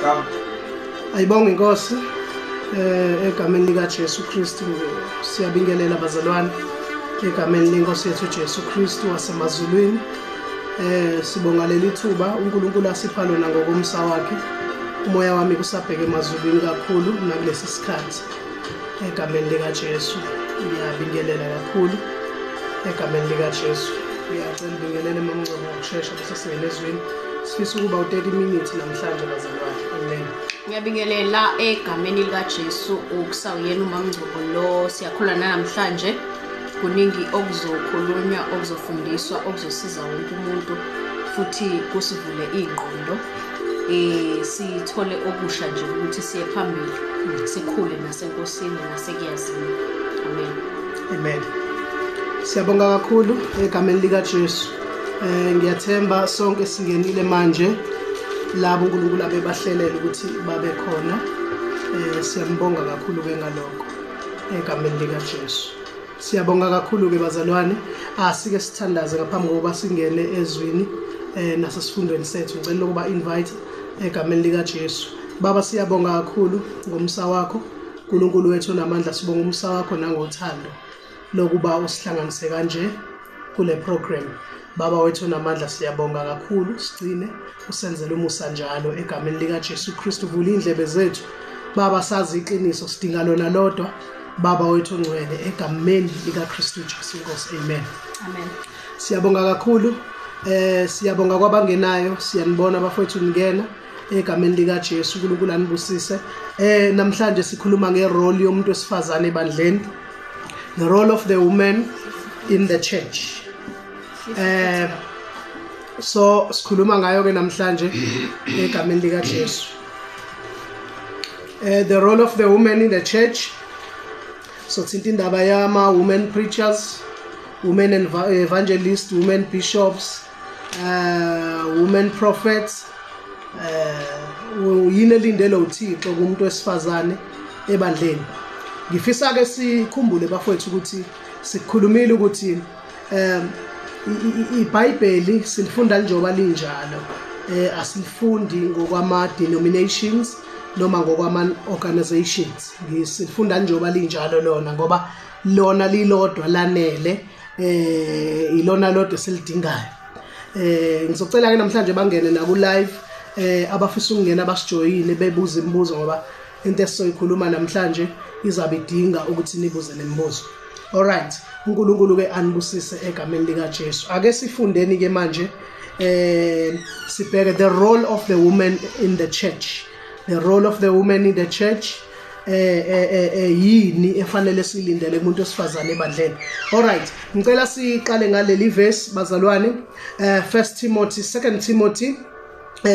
Come. Ayibonge inkosi egameni lika Jesu Kristu. Siyabingelela bazalwane egameni lenkosi yethu Jesu Kristu wasemazulwini. Sibonga leli thuba uNkulunkulu asipha lona ngokomsa wakhe. Umoya wami kusabheke emazulwini kakhulu nakulesi sikhathi. Egameni lika Jesu ngiyabingelela kakhulu egameni lika Jesu. Ngiyacela ubingelele mamncoko ngokushesha bese singena ezwini. Sifisa ukuba u30 minutes namhlanje bazalwane. Amen. Ngiyabingelela egameni lika Jesu okusawuyena uMamngcobo lo. Siyakhula namhlanje, kuningi okuzokhulunywa, okuzofundiswa, okuzosiza wonke umuntu futhi kusivule ingqondo, sithole okusha nje ukuthi siye phambili, sikhule nasenkosini nasekuyazini. Amen. Amen. Siyabonga kakhulu egameni lika Jesu. Ngiyathemba sonke singenile manje labo uNkulunkulu abebahlelela ukuthi babe khona. Siyambonga kakhulu ke ngalokho egameni lika Jesu. Siyabonga kakhulu ke bazalwane. Asike sithandaze ngaphambi kokuba singene ezwini nasesifundweni sethu. Ngicela ukuba invite egameni lika Jesu. Baba, siyabonga kakhulu ngomsa wakho. uNkulunkulu wethu onamandla, sibonga umsa wakho nangothando lokuba usihlanganise kanje kule program. Baba wethu onamandla, siyabonga kakhulu, sigcine usenzele umusa njalo egameni lika Jesu Kristu. Vula indlebe zethu Baba, sazi iqiniso, sidinga lona lodwa Baba wethu ongcwele, egameni lika Kristu Jesu Inkosi. Amen. Amen. Siyabonga kakhulu. Siyabonga kwabangenayo, siyanibona bafowethu ningena egameni lika Jesu. uNkulunkulu anibusise. Namhlanje sikhuluma ngerole yomuntu wesifazane ebandleni. The role of the woman in the church. So sikhuluma ngayo ke namhlanje egameni lika Jesu. The role of the woman in the church. So thinta indaba yama women preachers, women evangelists, women bishops, women prophets. Yini elindele uThixo kumuntu wesifazane ebandleni? Ngifisa ke sikhumbule bafowethu ukuthi sikhulumile ukuthi iBhayibheli silifunda njengoba linjalo, asilifundi ngokwama denominations noma ngokwama organizations. Ngisilifunda njengoba linjalo lona ngoba lona lilodwa lanele, ilona lodwa esilidingayo. Ngizocela ke namhlanje bangene na ku live, abafisa ukungena basijoyine bebuza imibuzo, ngoba into esizoyikhuluma namhlanje izabe idinga ukuthi nibuze nemibuzo. Alright, uNkulunkulu ke anibusise egameni lika Jesu. Ake sifundeni ke manje, sibheke the role of the woman in the church. The role of the woman in the church, yini efanele silindele kumuntu osifazane ebandleni? Alright, ngicela siqale ngaleli verse bazalwane. 1 Timothy, 2 Timothy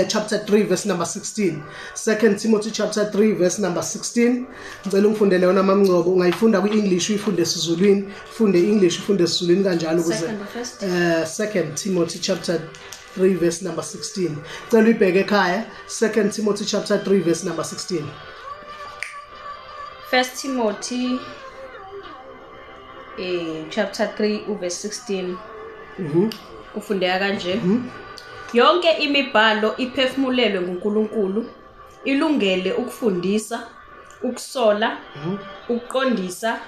chapter 3 verse number 16. 2 Timothy chapter 3 verse number 16. Ngicela ungifundele yona Mamngcobo. Ungayifunda kwi-English, uyifunde esiZulwini, funde English, ufunde esiZulwini kanjalo ukuze Second or first? 2 Timothy chapter 3 verse number 16. Cela uyibheke ekhaya. 2 Timothy chapter 3 verse number 16. First Timothy chapter 3 verse 16. Ufundeka kanje. Yonke imibhalo iphefumulelwe nguNkulunkulu, ilungele ukufundisa, ukusola, ukuqondisa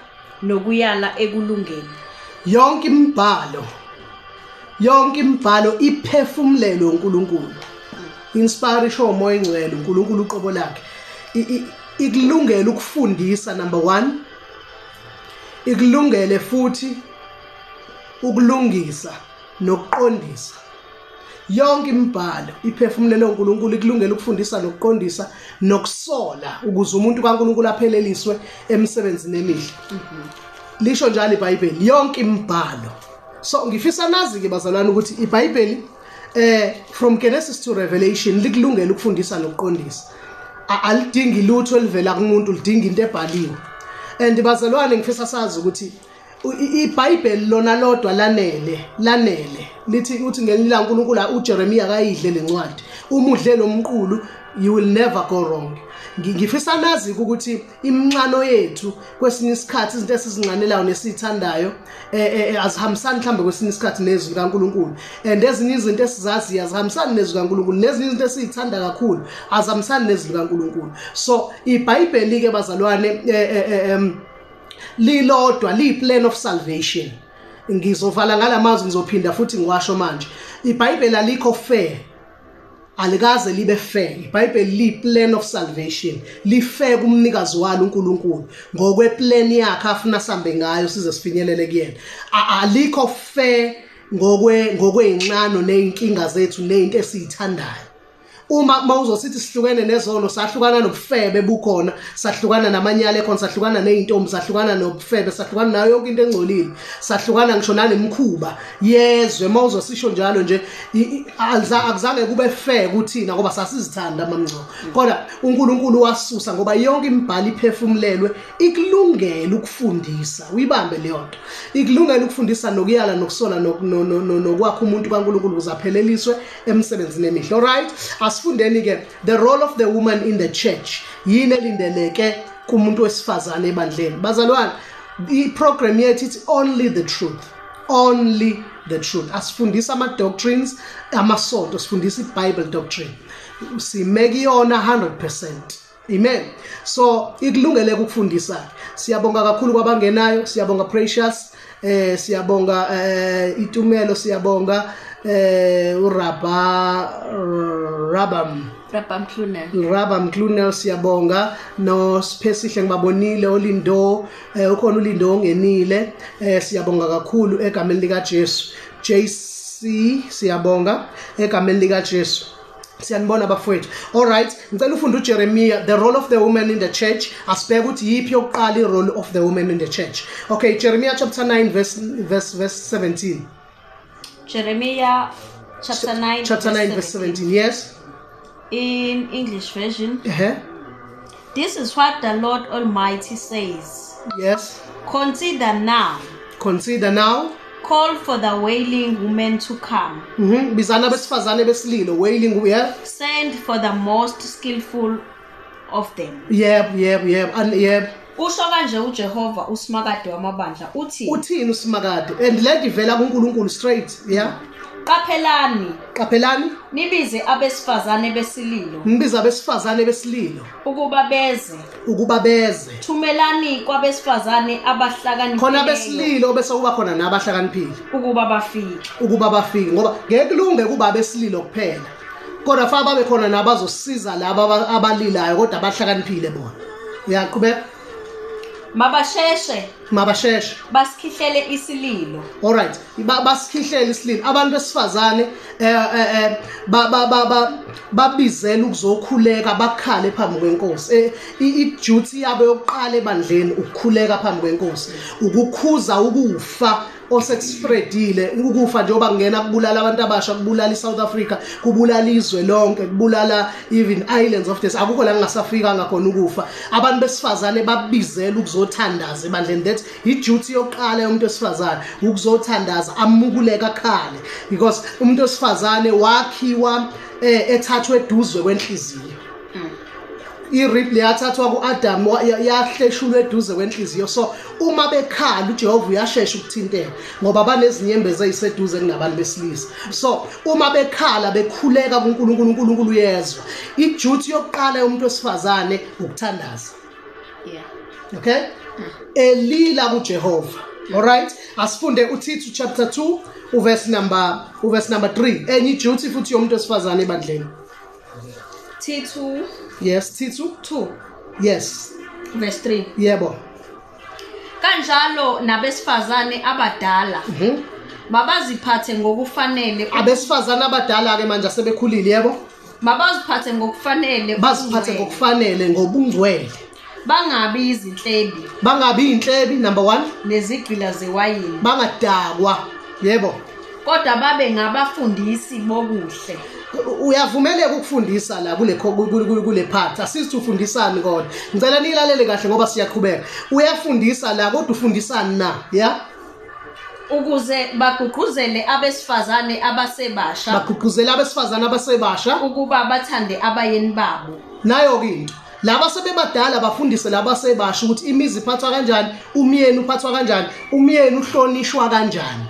nokuyala ekulungeni. Yonke imibhalo, yonke imibhalo iphefumulelwe uNkulunkulu. Inspire isho uMoya oNgcwele, uNkulunkulu uqobo lakhe. Ikulungele ukufundisa number 1. Ikulungele futhi ukulungisa nokuqondisa. Yonke imibhalo iphefumulelwe uNkulunkulu, ikulungele ukufundisa nokuqondisa nokusola ukuze umuntu kaNkulunkulu apheleliswe emsebenzini emihle. Lisho njalo iBhayibheli, yonke imibhalo. So ngifisa nazi ke bazalwane ukuthi iBhayibheli from Genesis to Revelation likulungele ukufundisa nokuqondisa. Alidingi lutho elivela kumuntu, lidinga into ebhaliwe. And bazalwane ngifisa sazi ukuthi iBhayibheli lona lodwa lanele, lanele. Lithi uthi ngelinye ilanga uNkulunkulu uJeremiya akayidle lencwadi. Uma udle lo mqulu, you will never go wrong. Ngifisa nazi ukuthi imnxano yethu kwesinye isikhathi, izinto esizinqanelayo nesithandayo azihambisani mhlambe kwesinye isikhathi nezwi likaNkuluNkulu, and ezinye izinto esizaziyo azihambisani nezwi likaNkuluNkulu, nezinye izinto esizithanda kakhulu azihambisani nezwi likaNkuluNkulu. So iBhayibheli ke bazalwane lilodwa liyi-plan of salvation. Ngizovala ngalamazwi, ngizophinda futhi ngiwasho manje. IBhayibheli alikho fair, alikaze libe fair. IBhayibheli liyi-plan of salvation, li-fair kumnikazi walo uNkulunkulu ngokwe-plan yakhe afuna sambe ngayo size sifinyelele kuyena. Alikho fair ngokweyinxano neyinkinga zethu nezinto esizithandayo. Uma mawuzosithi sihlukene nezono, sahlukana nobufebe bukhona, sahlukana namanyala ekhona, sahlukana nezintombi, sahlukana nobufebe, sahlukana nayo yonke into engcolile, sahlukana ngisho nanemikhuba yezwe. Mawuzosisho njalo nje, akuzange kube fair kuthina ngoba sasizithanda mamngco, kodwa uNkulunkulu wasusa, ngoba yonke imibhalo iphefumulelwe ikulungela ukufundisa. Uyibambe leyo nto, ikulungela ukufundisa nokuyala nokusola nokwakha umuntu kaNkulunkulu ukuze apheleliswe emsebenzini emihle. Alright, asifundeni ke the role of the woman in the church. Yini elindeleke kumuntu wesifazane ebandleni? Bazalwane, i-program yethu it's only the truth, only the truth. Asifundisa ama doctrines amasonto, sifundisa i-Bible doctrine, sime kuyona 100%. Amen. So ikulungele ukufundisa. Siyabonga kakhulu kwabangenayo, siyabonga Precious, siyabonga Itumelo, siyabonga uRabba Rabam Rabam Clunel, siyabonga no Siphesihle, ngibabonile oLindo, ukhona uLindo ongenile, siyabonga kakhulu egameni lika Jesu. JC siyabonga egameni lika Jesu. Siyanibona bafowethu. All right, ngicela ufunde uJeremiah, the role of the woman in the church. Asibheke ukuthi yiphi yokuqala i-role of the woman in the church. Okay, Jeremiah chapter 9 verse 17. Jeremiah chapter 9 chapter 9 verse 17. Yes. In English version. This is what the Lord Almighty says. Yes. Consider now. Consider now. Call for the wailing women to come. Bizana besifazane besililo, wailing, yeah. Send for the most skillful of them. Yep, yep, yep. And yep. Usho kanje uJehova uSimakade wamabandla uthi. Uthini uSimakade? And let ivela kuNkulunkulu straight, yeah. Qaphelani. Qaphelani. Nibize abesifazane besililo. Nibize abesifazane besililo. Ukuba beze. Ukuba beze. Thumelani kwabesifazane abahlakaniphile. Khona besililo bese kuba khona nabahlakaniphile. Ukuba bafike. Ukuba bafike, ngoba ngeke kulunge kuba besililo kuphela. Kodwa fa babe khona nabazosiza laba abalilayo kodwa abahlakaniphile bona. Uyaqhubeka. Mabasheshe. Mabasheshe. Basikhihlele isililo. All right. Basikhihlele isililo. Abantu besifazane babizela ukuzokhuleka bakhale phambi kwenkosi. I-duty yabo yokuqala ebandleni ukukhuleka phambi kwenkosi. Ukukhuza ukufa osekuspreadile, ukufa njengoba kungena kubulala abantu abasha, kubulala iSouth Africa, kubulala izwe lonke, kubulala even islands of this. Akukho la kungasafika ngakhona ukufa. Abantu besifazane babizela ukuzothandaza ebandleni. That i-duty yokuqala yomuntu wesifazane ukuzothandaza, amukuleka akhale, because umuntu wesifazane wakhiwa ethathwe eduze kwenhliziyo. I-rib liyathathwa ku-Adam, yahleshulwa eduze kwenhliziyo. So uma bekhala uJehova uyashesha ukuthinteka ngoba banezinyembezi eziseduze kunabantu besilisa. So uma bekhala bekhuleka kuNkulunkulu, uNkulunkulu uyezwa. I-duty yokuqala yomuntu wesifazane ukuthandaza. Yeah. Okay? Elila kuJehova. All right? Asifunde uThithu chapter 2 uverse number 3. Enye i-duty futhi yomuntu wesifazane ebandleni. Thithu. Yes, Thithu 2. Yes. Verse 3. Yebo. Kanjalo nabesifazane abadala. Mabaziphathe ngokufanele. Abesifazane abadala ke manje asebekhulile, yebo. Mabaziphathe ngokufanele. Baziphathe ngokufanele ngobungcwele. Bangabi izinhlebi. Bangabi inhlebi number 1. Nezigqila zewayini. Bangadakwa. Yebo. Kodwa babe ngabafundisi bokuhle. Uyavumeleka ukufundisa la kule part. Asithi ufundisani kodwa. Ngicela nilalele kahle ngoba siyaqhubeka. Uyafundisa la kodwa ufundisani na? Yeah? Ukuze bagqugquzele abesifazane abasebasha. Bagqugquzele abesifazane abasebasha ukuba bathande abayeni babo. Nayo ke into. Laba sebebadala bafundise laba sebasha ukuthi imizi iphathwa kanjani, umyeni uphathwa kanjani, umyeni uhlonishwa kanjani.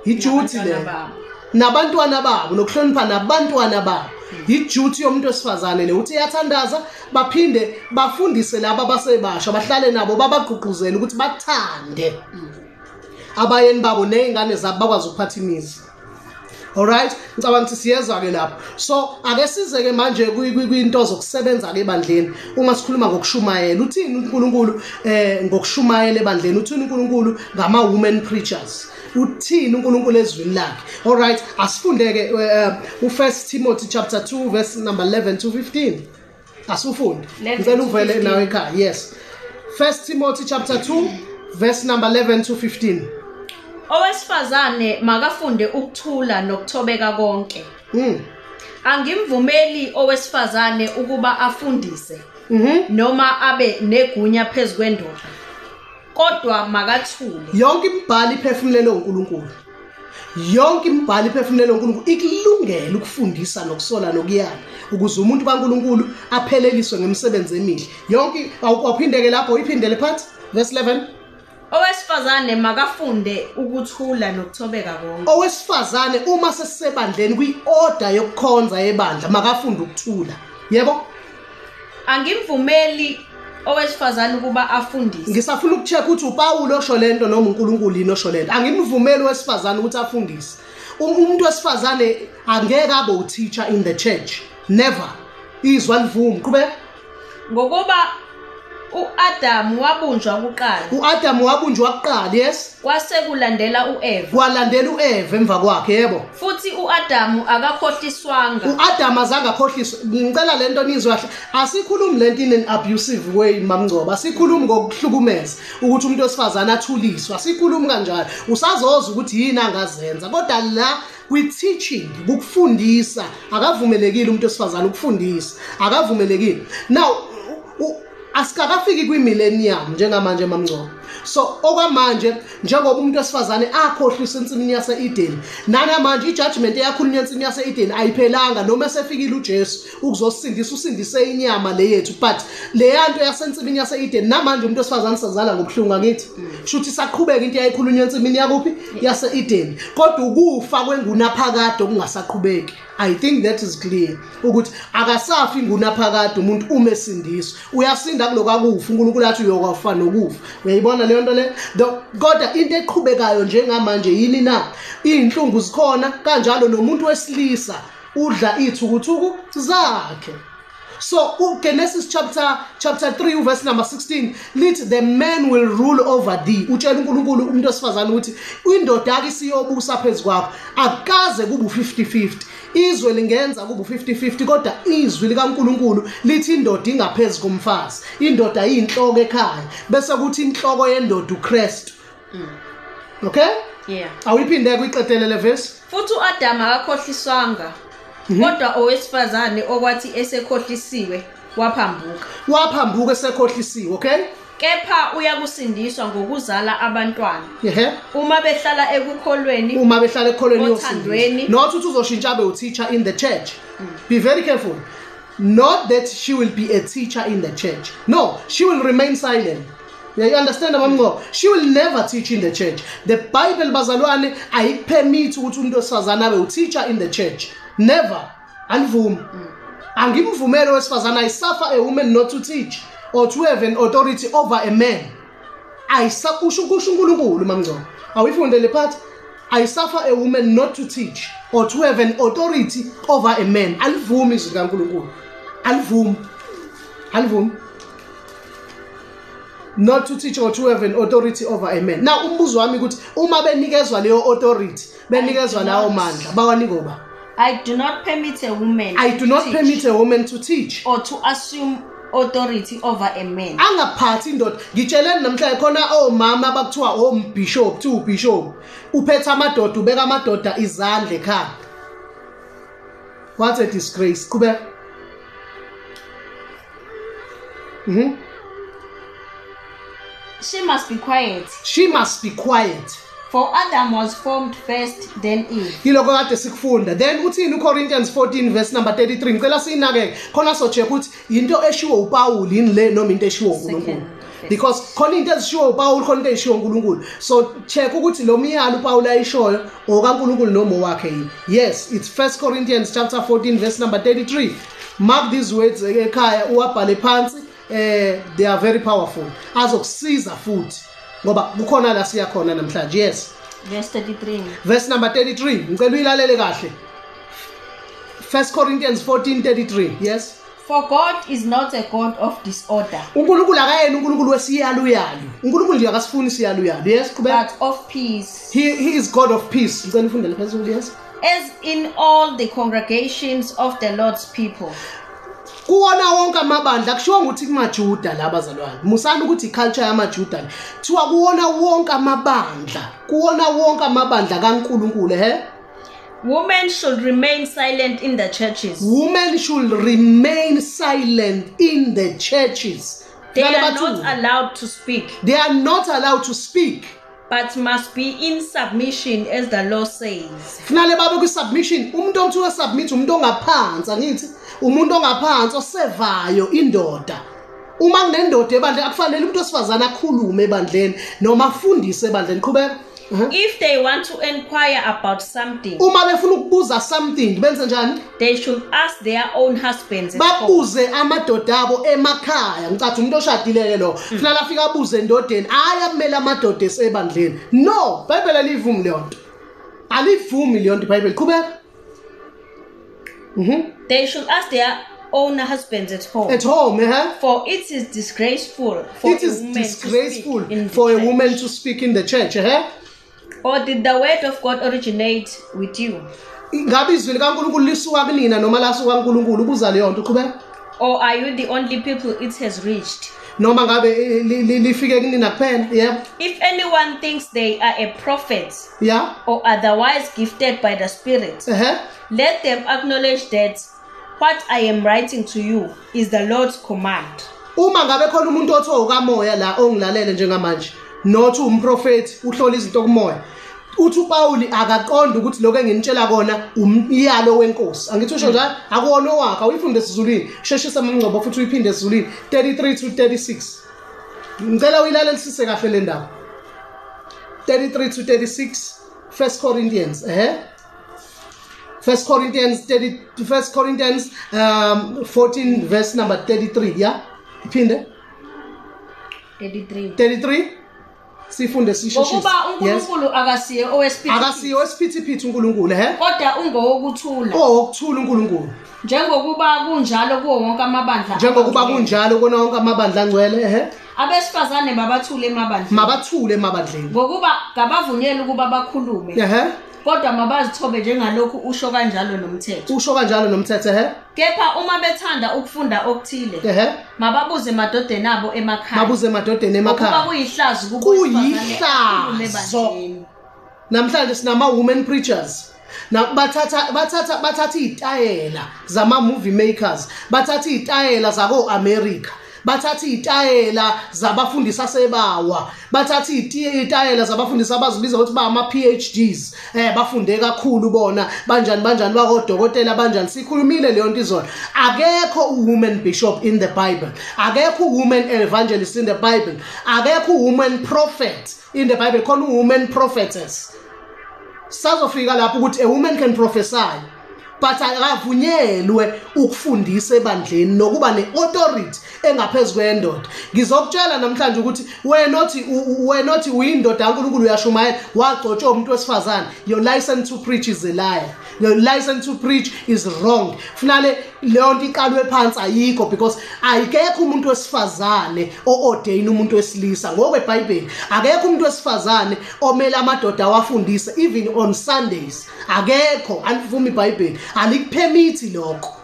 Iduty le. Nabantwana babo, nokuhlonipha nabantwana babo. Iduty yomuntu wesifazane le uthi iyathandaza, baphinde bafundise laba abasebasha, bahlale nabo babagqugquzele ukuthi bathande abayeni babo nezingane zabo bakwazi ukuphatha imizi. Alright, ngicabanga ukuthi siyezwa ke lapho. So ake size ke manje kwinto zokusebenza ke ebandleni. Uma sikhuluma ngokushumayela, uthini uNkulunkulu ngokushumayela ebandleni? Uthini uNkulunkulu ngama women preachers? Uthini uNkulunkulu ezwini lakhe? Alright, asifunde ke u1 Timothy chapter 2 verse number 11 to 15. Asifunde. Ngicela uvele nawe ekhaya. Yes. 1 Timothy chapter 2 verse number 11 to 15. Owesifazane makafunde ukuthula nokuthobeka konke. Angimvumeli owesifazane ukuba afundise noma abe negunya phezulu kwendoda, kodwa makathule. Yonke imibhalo iphefumulelwe uNkulunkulu. Yonke imibhalo iphefumulelwe uNkulunkulu ikulungela ukufundisa nokusola nokuyala ukuze umuntu kaNkulunkulu apheleliswe ngemisebenzi emihle. Yonke awuphindeke lapho, uyiphindele phansi verse 11. Owesifazane makafunde ukuthula nokuthobeka konke. Owesifazane uma sesebandleni kwi-order yokukhonza yebandla makafunde ukuthula. Yebo? Angimvumeli owesifazane ukuba afundise. Ngisafuna ukucheck ukuthi uPawulu osho lento noma uNkulunkulu yini osho lento. Angimvumeli owesifazane ukuthi afundise. Umuntu wesifazane angeke abe uteacher in the church. Never. Izwa livuma. Qhubeka. Ngokuba uAdam wabunjwa kuqala. uAdam wabunjwa kuqala, yes. Kwase kulandela uEva. Kwalandela uEva emva kwakhe, yebo. Futhi uAdam akakhohliswanga. uAdam azange akhohliswe. Ngicela lento nizwe kahle. Asikhulumi lento in an abusive way, Mamngcobo. Asikhulumi ngokuhlukumeza ukuthi umuntu wesifazane athuliswe. Asikhulumi kanjalo. Usazoza ukuthi yini angazenza. Kodwa la kwi-teaching, ukufundisa, akavumelekile umuntu wesifazane ukufundisa. Akavumelekile. Now asikakafiki kwi-millennium njengamanje Mamngcobo. So okwamanje njengoba umuntu wesifazane akhohlisa ensimini yase-Eden, nanamanje i-judgment eyakhulunywa ensimini yase-Eden ayiphelanga noma esefikile uJesu ukuzosindisa, usindise inyama le yethu, but leya nto yasensimini yase-Eden namanje umuntu wesifazane sazala ngobuhlungu angithi. Shuthi saqhubeka into eyayikhulunywa ensimini yakuphi yase-Eden, kodwa ukufa kwengunaphakade okungasaqhubeki. I think that is clear ukuthi akasafi ngunaphakade umuntu uma esindiswa. Uyasinda kuloko akufa, uNkulunkulu athi uyokufa nokufa. Uyayibona leyo nto le? Kodwa into eqhubekayo njengamanje yini na? Izinhlungu zikhona kanjalo nomuntu wesilisa udla ithukuthuku zakhe. So Genesis chapter 3 verse number 16 lithi the man will rule over thee. Utshela uNkulunkulu umuntu wesifazane ukuthi indoda yakhe isiyobusa phezu kwakho. Akaze kube 50-50. Izwe lingenza kube 50-50 kodwa izwi likaNkulunkulu lithi indoda ingaphezulu komfazi. Indoda iyinhloko ekhaya bese kuthi inhloko yendoda uKristu. Okay? Yeah. Awuyiphinde kuyiqedele le verse. Futhi uAdam akakhohliswanga. Kodwa owesifazane okwathi esekhohlisiwe waphambuka. Waphambuka esekhohlisiwe, okay? Kepha uyakusindiswa ngokuzala abantwana. Ehe. Uma behlala ekukholweni, uma behlala ekukholweni yosindiswa. Not ukuthi uzoshintsha abe uteacher in the church. Be very careful. Not that she will be a teacher in the church. No, she will remain silent. Yeah, you understand Mamngcobo? She will never teach in the church. The Bible bazalwane ayikupermit ukuthi umuntu wesifazane abe uteacher in the church. Never. Alivumi. Angimvumeli owesifazane. I suffer a woman not to teach or to have an authority over a man. Ayisabusho kusho uNkulunkulu Mamngcobo. Awuyifunde le part. I suffer a woman not to teach or to have an authority over a man. Alivumi izwi likaNkulunkulu. Alivumi. Alivumi. Not to teach or to have an authority over a man. Now umbuzo wami ukuthi uma benikezwa leyo authority, benikezwa lawo mandla, bawanika ba? I do not permit a woman. I do not permit a woman to teach or to assume authority over a man. Angaphathi indoda. Ngitsheleni namhlanje khona omama abakuthiwa ombishop, kuthiwa ubishop uphethe amadoda, ubeka amadoda izandla ekhaya. What a disgrace. Qhubeka. She must be quiet. She must be quiet. For Adam was formed first, then Eve. Yiloko kade sikufunda. Then uthini uCorinthians 14 verse number 33? Ngicela siyinakeke khona so-check ukuthi into eshiwo uPaul yini le noma into eshiwo uNkulunkulu. Because khona into ezishiwo uPaul, khona into ezishiwo uNkulunkulu. So check ukuthi lo myalo uPaul ayishoyo okaNkulunkulu noma owakhe yini. Yes, it's 1 Corinthians chapter 14 verse number 33. Mark these words ekhaya, uwabhale phansi. They are very powerful. Azokusiza futhi ngoba kukhona la siya khona namhlanje. Yes. Verse 33. Verse number 33. Ngicela uyilalele kahle. 1 Corinthians 14:33. Yes. For God is not a God of disorder. uNkulunkulu akayena uNkulunkulu wesiyaluyalu. uNkulunkulu nje akasifuni isiyaluyalu. Yes, qhubeka. But of peace. He is God of peace. Ngicela ufundele phezulu. Yes. As in all the congregations of the Lord's people. Kuwona wonke amabandla, kushiwo ukuthi kumaJuda labazalwane. Musani ukuthi iculture yamaJuda le. Kuthiwa kuwona wonke amabandla, kuwona wonke amabandla kaNkulunkulu, he? Women should remain silent in the churches. Women should remain silent in the churches. They are not allowed to speak. They are not allowed to speak. But must be in submission as the law says. Finale babe ku submission. Umuntu omthiwa submit umuntu ongaphansi, angithi umuntu ongaphansi osevayo indoda. Uma kunendoda ebandleni akufanele umuntu osifazana akhulume ebandleni noma afundise ebandleni. Qhubeka. If they want to inquire about something, uma befuna ukubuza something benze njani? They should ask their own husbands. Babuze amadoda abo emakhaya. Ngicathi umuntu oshadileke lo finale afika abuze endodeni, ayamela amadoda esebandleni. No, iBhayibheli alivumi leyo nto. Alivumi leyo nto iBhayibheli. Qhubeka. They should ask their own husbands at home. At home, eh? For it is disgraceful for it is disgraceful for a woman to speak in the church, eh? Or did the word of God originate with you? Ngabe izwi likaNkulunkulu lisuka kunina noma lasuka kuNkulunkulu? Ubuza leyo nto, qhubeka. Or are you the only people it has reached? Noma ngabe lifike kunina kuphela? Yebo. If anyone thinks they are a prophet, yeah, or otherwise gifted by the Spirit, let them acknowledge that what I am writing to you is the Lord's command. Uma ngabe khona umuntu othi okamoya la ongilalele njengamanje, not umprofeti uhlola izinto kumoya, uthi uPauli akaqonda ukuthi lokho enginitshela kona umyalo wenkosi. Angithi usho njalo, akuwona owakhe, awuyifunde esiZulwini. Sheshisa amangcobo futhi uyiphinde esiZulwini. 33 to 36. Ngicela uyilalelisise kahle le ndaba. 33 to 36, 1 Corinthians, 1 Corinthians 30, 1 Corinthians 14 verse number 33, yeah? Iphinde. 33. 33. Sifunde sisheshise. Ngokuba uNkulunkulu akasiye owesiphithiphithi. Akasiye owesiphithiphithi uNkulunkulu, he? Kodwa ungowokuthula. Owokuthula uNkulunkulu. Njengokuba kunjalo kuwo wonke amabandla. Njengokuba kunjalo kuwo wonke amabandla angcwele, he? Abesifazane mabathule emabandleni. Mabathule emabandleni. Ngokuba kabavunyelwe ukuba bakhulume. Ehe. Kodwa mabazithobe njengalokhu usho kanjalo nomthetho. Usho kanjalo nomthetho, he? Kepha uma bethanda ukufunda okuthile, ehe, mababuze emadodeni abo emakhaya. Mabuze emadodeni emakhaya. Ngokuba kuyihlazo kuyihlazo. Namhlanje sinama women preachers. Na bathatha itayela zama movie makers, bathatha itayela zako America, bathatha itayela zabafundisi asebawa, bathatha itayela zabafundisi abazibiza ukuthi ba ama PhDs, bafunde kakhulu bona, banjani banjani bakodokotela banjani. Sikhulumile leyo nto izona. Akekho woman bishop in the Bible, akekho woman evangelist in the Bible, akekho woman prophet in the Bible, khona woman prophetess. Sazofika lapho ukuthi a woman can prophesy, but akavunyelwe ukufundisa ebandleni nokuba neauthority engaphezulu kwendoda. Ngizokutshela namhlanje ukuthi wena othi uyindoda kaNkulunkulu uyashumayela, wagcotshwa umuntu wesifazane, your license to preach is a lie. Your license to preach is wrong. Finale leyo nto iqalwe phansi ayikho, because ayikekho umuntu wesifazane oordain umuntu wesilisa ngokweBhayibheli. Akekho umuntu wesifazane omele amadoda awafundise even on Sundays. Akekho, alivumi iBhayibheli, alikupermit lokho.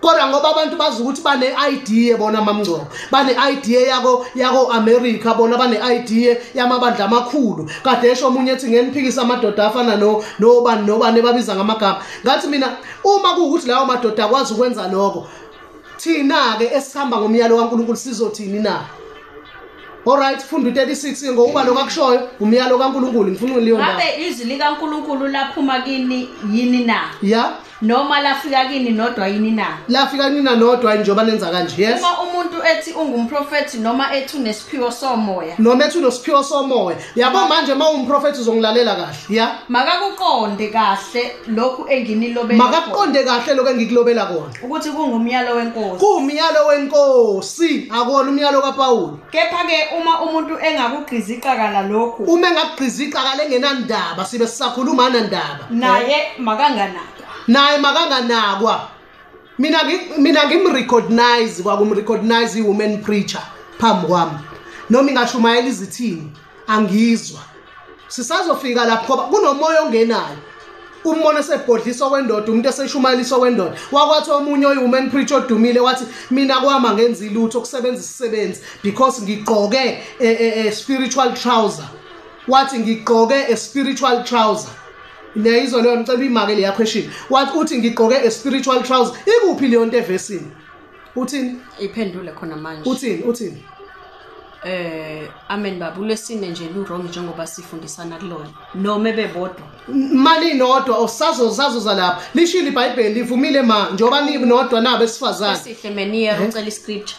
Kodwa ngoba abantu bazi ukuthi bane idea bona mamngcobo, bane idea yako America, bona bane idea yamabandla amakhulu. Kade esho omunye ethi ngeniphikisa amadoda afana nobani nobani babiza ngamagama. Ngathi mina uma kuwukuthi lawo madoda akwazi ukwenza lokho, thina ke esihamba ngomyalo kaNkulunkulu sizothini na? Alright, funda u36 ngokuba lokho akushoyo umyalo kaNkuluNkulu. Ngifuna leyo ndaba. Ngabe izwi likaNkuluNkulu laphuma kini yini na? Yeah. Noma lafika kini nodwa yini na? Lafika nina nodwa njengoba nenza kanje. Yes. Uma umuntu ethi ungumprofeti noma ethi unesiphiwo somoya. Noma ethi unesiphiwo somoya. Yabo manje uma ungumprofeti uzongilalela kahle. Yeah. Makakuqonde kahle lokhu enginilobela. Makakuqonde kahle lokhu engikulobela kona. Ukuthi kungumyalo wenkosi. Kuwumyalo wenkosi, akuwona umyalo kaPaul. Kepha ke uma umuntu engakugqiza iqakala lokhu. Uma engakugqiza iqakala engenandaba sibe sisakhuluma nandaba. Naye makanganakwa. Naye makanganakwa. Mina ngimrecognize kwakumrecognize i-woman preacher phambi kwami. Noma ingashumayela izithini angizwa. Sisazofika lapho ngoba kunomoya ongenayo. Umbone sebhodliswa kwendoda, umuntu eseshumayelisa kwendoda. Wakwathi omunye oyi-woman preacher odumile wathi mina kwama ngenza ilutho kusebenza isisebenzi because ngigqoke a spiritual trouser. Wathi ngigqoke a spiritual trouser. Niyayizwa leyo, ngicela uyimake leya question. Wathi uthi ngigqoke a spiritual trouser. Ikuphi leyo nto evesini? Uthini? Iphendule khona manje. Uthini? Amen baba, ulesine nje lu wrong njengoba sifundisana kulona. Noma bebodwa. Mani nodwa osazozazoza lapha. Lishilo iBhayibheli livumile ma njengoba ni nodwa nabesifazane. Esihle meniya ucela iscripture.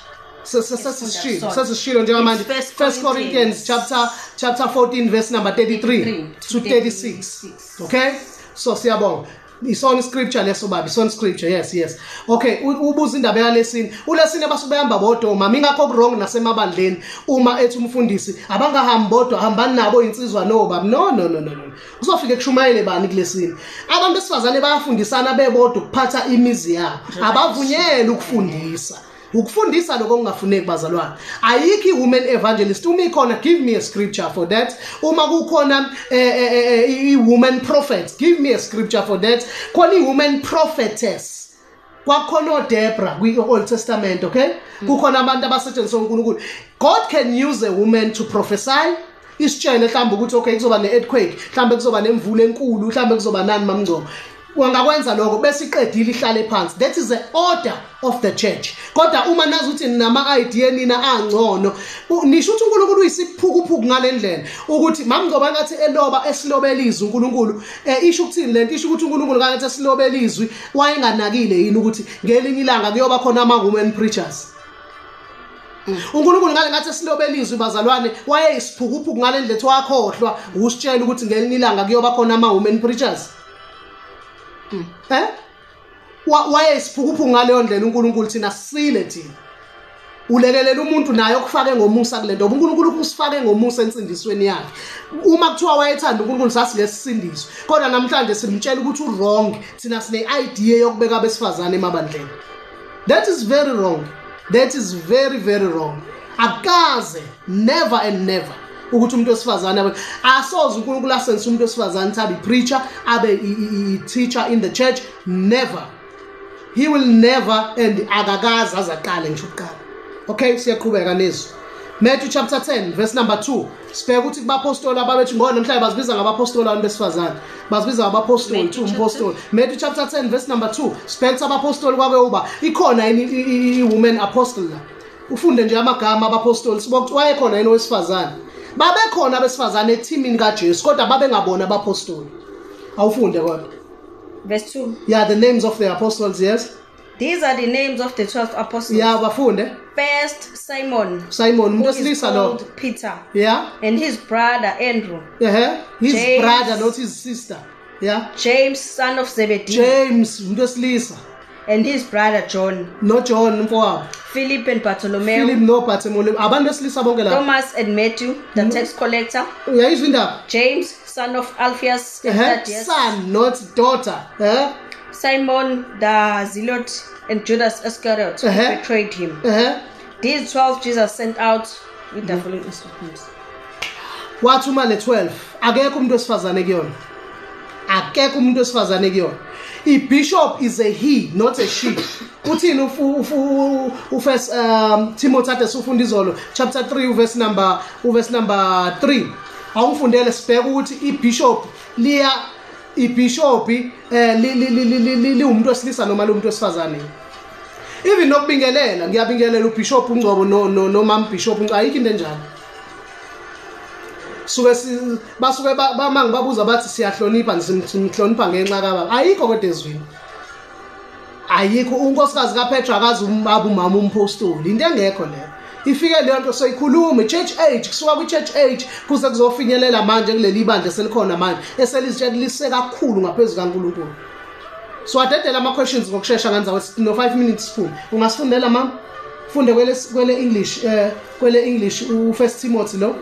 Sesishilo njengamanje 1 Corinthians chapter 14 verse number 33 to 36. Okay? So siyabonga. Isona scripture leso baba, isona scripture. Yes, yes. Okay, ubuza indaba yalesini. Ulesini abasuke behamba bodwa mama, ingakho wrong nasemabandleni uma ethi umfundisi abangahambi bodwa, hambani nabo insizwa no baba. No no no no. Kuzofika kushumayele bani kulesini. Abantu besifazane bayafundisana bebodwa ukuphatha imizi yabo. Abavunyelwe ukufundisa. Ukufundisa lokho okungafuneki bazalwane. Ayikho i-woman evangelist. Uma ikhona, give me a scripture for that. Uma kukhona i-woman prophet, give me a scripture for that. Khona i-woman prophetess. Kwakhona oDebra kwi-Old Testament, okay? Kukhona abantu abasetshenziswa uNkulunkulu. God can use a woman to prophesy. Isitshele mhlawumbe ukuthi okay kuzoba ne-earthquake, mhlawumbe kuzoba nemvula enkulu, mhlawumbe kuzoba nani mamngcobo. Wangakwenza lokho bese iqedile ihlale phansi. That is the order of the church. Kodwa uma nazi ukuthi ninama idea nina angcono, nisho ukuthi uNkulunkulu uyisiphukuphuku ngalendlela ukuthi mamngcobo ngathi eloba esilobela izwi uNkulunkulu, isho ukuthini lento? Isho ukuthi uNkulunkulu ngathi esilobela izwi wayenganakile yini ukuthi ngelinye ilanga kuyoba khona ama women preachers? uNkulunkulu ngale ngathi esilobela izwi bazalwane wayeyisiphukuphuku ngalendlela wakhohlwa usitshela ukuthi ngelinye ilanga kuyoba khona ama women preachers. Wayesiphukuphuku ngaleyo ndlela uNkulunkulu. Thina sile thina. Ulekelela umuntu naye okufake ngomusa kule nto. uNkulunkulu usifake ngomusa ensindisweni yakhe. Uma kuthiwa wayethanda uNkulunkulu sasingesisindiswe. Kodwa namhlanje simtshela ukuthi u-wrong. Thina sine idea yokubeka abesifazane emabandleni. That is very wrong. That is very very wrong. Akaze, never and never ukuthi umuntu wesifazane asoze uNkulunkulu asenze umuntu wesifazane abe preacher, abe teacher in the church. Never. He will never, and akakaze azaqale ngisho ukuqala. Okay, siyaqhubeka nezwi. Matthew chapter 10 verse number 2. Sibheka ukuthi kubapostoli ababethi ngoba namhlanje bazibiza ngabapostoli abantu besifazane. Bazibiza ngabapostoli, umpostoli. Matthew chapter 10 verse number 2. Sibheka ukuthi abapostoli kwabe uba ikhona yini i-woman apostle la. Ufunde nje amagama abapostoli sibona ukuthi wayekhona yini owesifazane. Babekhona abesifazane ethimini kaJesu kodwa babengabona abapostoli. Awufunde kodwa. Verse 2. Yeah, the names of the apostles, yes. These are the names of the 12 apostles. Yeah, bafunde. First, Simon. Simon, umuntu wesilisa lo. Peter. Yeah. And his brother Andrew. Yeah. His James, brother, not his sister. Yeah. James, son of Zebedee. James, umuntu wesilisa. And his brother John. No John, mfowabo. Philip and Bartholomew. Philip no Bartholomew. Abantu besilisa bonke la. Thomas and Matthew, the tax collector. Uyayizwa indaba? James, son of Alphaeus and Thaddeus. Son, not daughter. Simon the Zealot and Judas Iscariot, who betrayed him. These 12 Jesus sent out with the following instructions. Wathuma le 12. Akekho umuntu wesifazane kuyona. Akekho umuntu wesifazane kuyona. I-bishop is a he, not a she. Uthini uFirst Timothy ade sifunda izolo chapter 3 verse number 3. Awungifundele sibheke ukuthi i-bishop liya i-bishop liwumuntu wesilisa noma liwumuntu wesifazane. Even nokubingelela, ngiyabingelela uBishop uNgcobo no mama Bishop uNgcobo, ayikho into enjalo. Suke basuke bama ngibabuza bathi siyahlonipha, simhlonipha ngenxa kababa. Ayikho kodwa ezwini. Ayikho unkosikazi kaPetro akazi ubaba umama umpostoli. Into engekho leyo. Ifike leyo nto soyikhuluma church age, kusuka kwi church age kuze kuzofinyelela manje kuleli bandla selikhona manje eselizitshelise kakhulu ngaphezulu kaNkulunkulu. So adedela ama questions ngokusheshsha kanza no 5 minutes siphume. Ungasifundela mama? Funde kwele English, kwele English u 1 Timothy lo.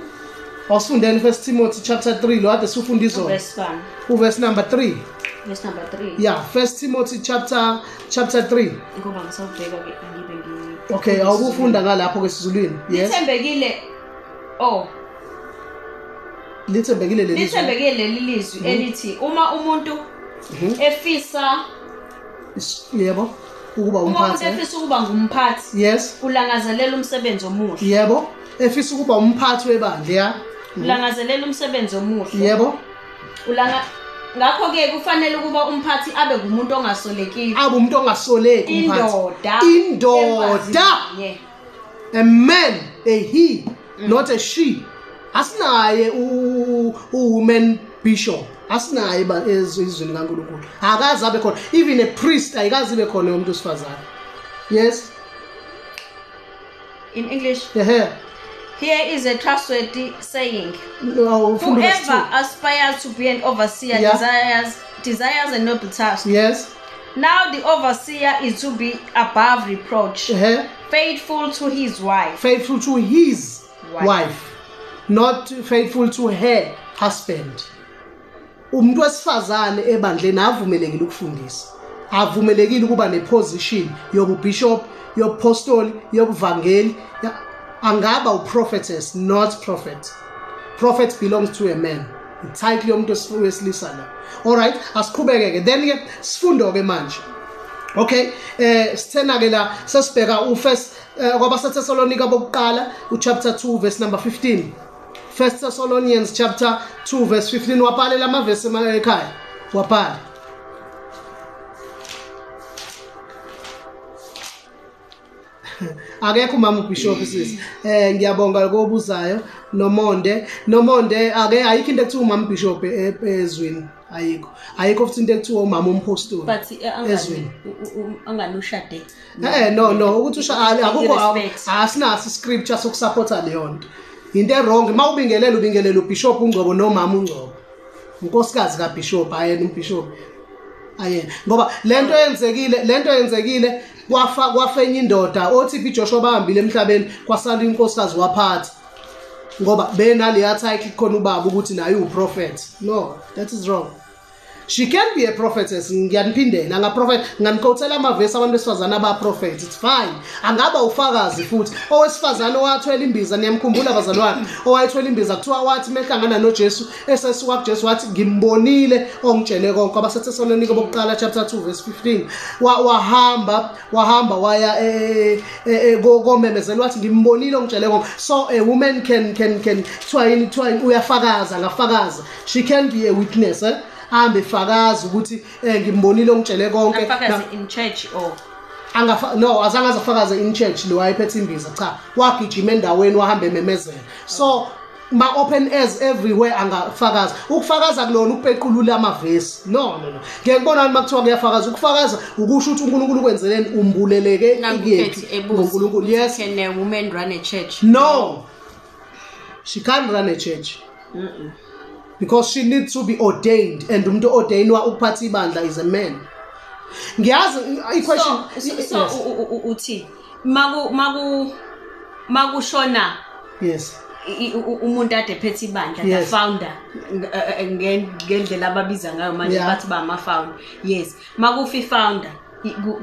Awusifundele 1 Timothy chapter 3 lo ade sifunda izolo. Verse 1. Uverse number 3. Verse number 3. Yeah, 1 Timothy chapter 3. Ngoba ngisawubheka ke angibe ngi. Okay, awukufunda ngalapho ke esiZulwini. Yes. Lithembekile. Oh. Lithembekile leli. Lithembekile leli lizwi elithi uma umuntu efisa yebo ukuba umphathi. Uma umuntu efisa ukuba ngumphathi. Yes. Ulangazelela umsebenzi omuhle. Yebo. Efisa ukuba umphathi webandla, ya. Ulangazelela umsebenzi omuhle. Yebo. Ngakho ke kufanele ukuba umphathi abe ngumuntu ongasolekile. Abe umuntu ongasoleki umphathi. Indoda. A man, a he, not a she. Asinaye u-woman bishop. Asinaye ezizweni kaNkulunkulu. Akaze abe khona. Even a priest ayikaze ibe khona umuntu wesifazane. Yes. In English. Yeah. Here is a trustworthy saying. No, whoever aspires to be an overseer desires a noble task. Yes. Now the overseer is to be above reproach, faithful to his wife. Faithful to his wife, not faithful to her husband. Umuntu wesifazane ebandleni avumelekile ukufundisa. Avumelekile ukuba neposition yobubishop, yobupostoli, yobuvangeli. Angaba uprophetess, not prophet. Prophet belongs to a man. Title yomuntu wesilisa la. All right, asiqhubeke ke. Then ke sifundo ke manje. Okay, sithena ke la sesibheka u-first kwabaseThesalonika bokuqala uchapter 2 verse number 15. First Thessalonians chapter 2 verse 15. Wabhale lamavesi ekhaya. Wabhale. Akekho umama uBishop sisi. Ngiyabonga kobuzayo Nomonde. Nomonde ake ayikho into ekuthiwa umama uBishop ezwini. Ayikho. Ayikho futhi into ekuthiwa umama umpostoli. But angani anganushade. No ukuthi akukho asinaso scripture sokusupporta leyo nto. Into wrong mawubingelela ubingelela uBishop uNgcobo nomama uNgcobo. Unkosikazi kaBishop ayena uBishop. Ayena ngoba lento yenzekile kwafenya indoda othi iJoshua bahambile emhlabeni kwasala inkosikazi waphatha ngoba benaleya title khona ubaba ukuthi naye uProphet. No, that is wrong. She can be a prophetess. Ngiyaniphindela anga prophet nganiquotela amavesi abantu besifazana aba prophet. It's fine. Angaba ufakazi futhi owesifazana owathwele imbiza, niyamkhumbula bazalwane, owayethwele imbiza kuthiwa wathi mehlangana noJesu esesuka kuJesu wathi ngimbonile ongitshele konke. AbaseThesalonika bokuqala chapter 2 verse 15. Wahamba waya komemezela wathi ngimbonile ongitshele konke. So a woman can kuthiwa yini uyafakaza, angafakaza. She can be a witness. Ahambe fakaza ukuthi ngimbonile ongitshele konke. Afakaze in church or no azange azafakaze in church lo wayephethe imbiza, cha, wagijima endaweni wahamba ememezela. So ma open airs everywhere angafakaza. Ukufakaza kulona ukupequlula amavesi. No. Ngeke kubona makuthiwa kuyafakaza. Ukufakaza ukusho ukuthi uNkulunkulu ukwenzeleni umbuleleke ikuyephi ngoNkulunkulu. Yes. Can a woman run a church? No. She can't run a church. Because she needs to be ordained, and umuntu ordainwa ukuphatha ibandla is a man. Ngiyazi i-question. So uthi makushona yes umuntu ade phethe ibandla, the founder ngendlela ababiza ngayo manje bathi ba ama founder. Yes, makufi founder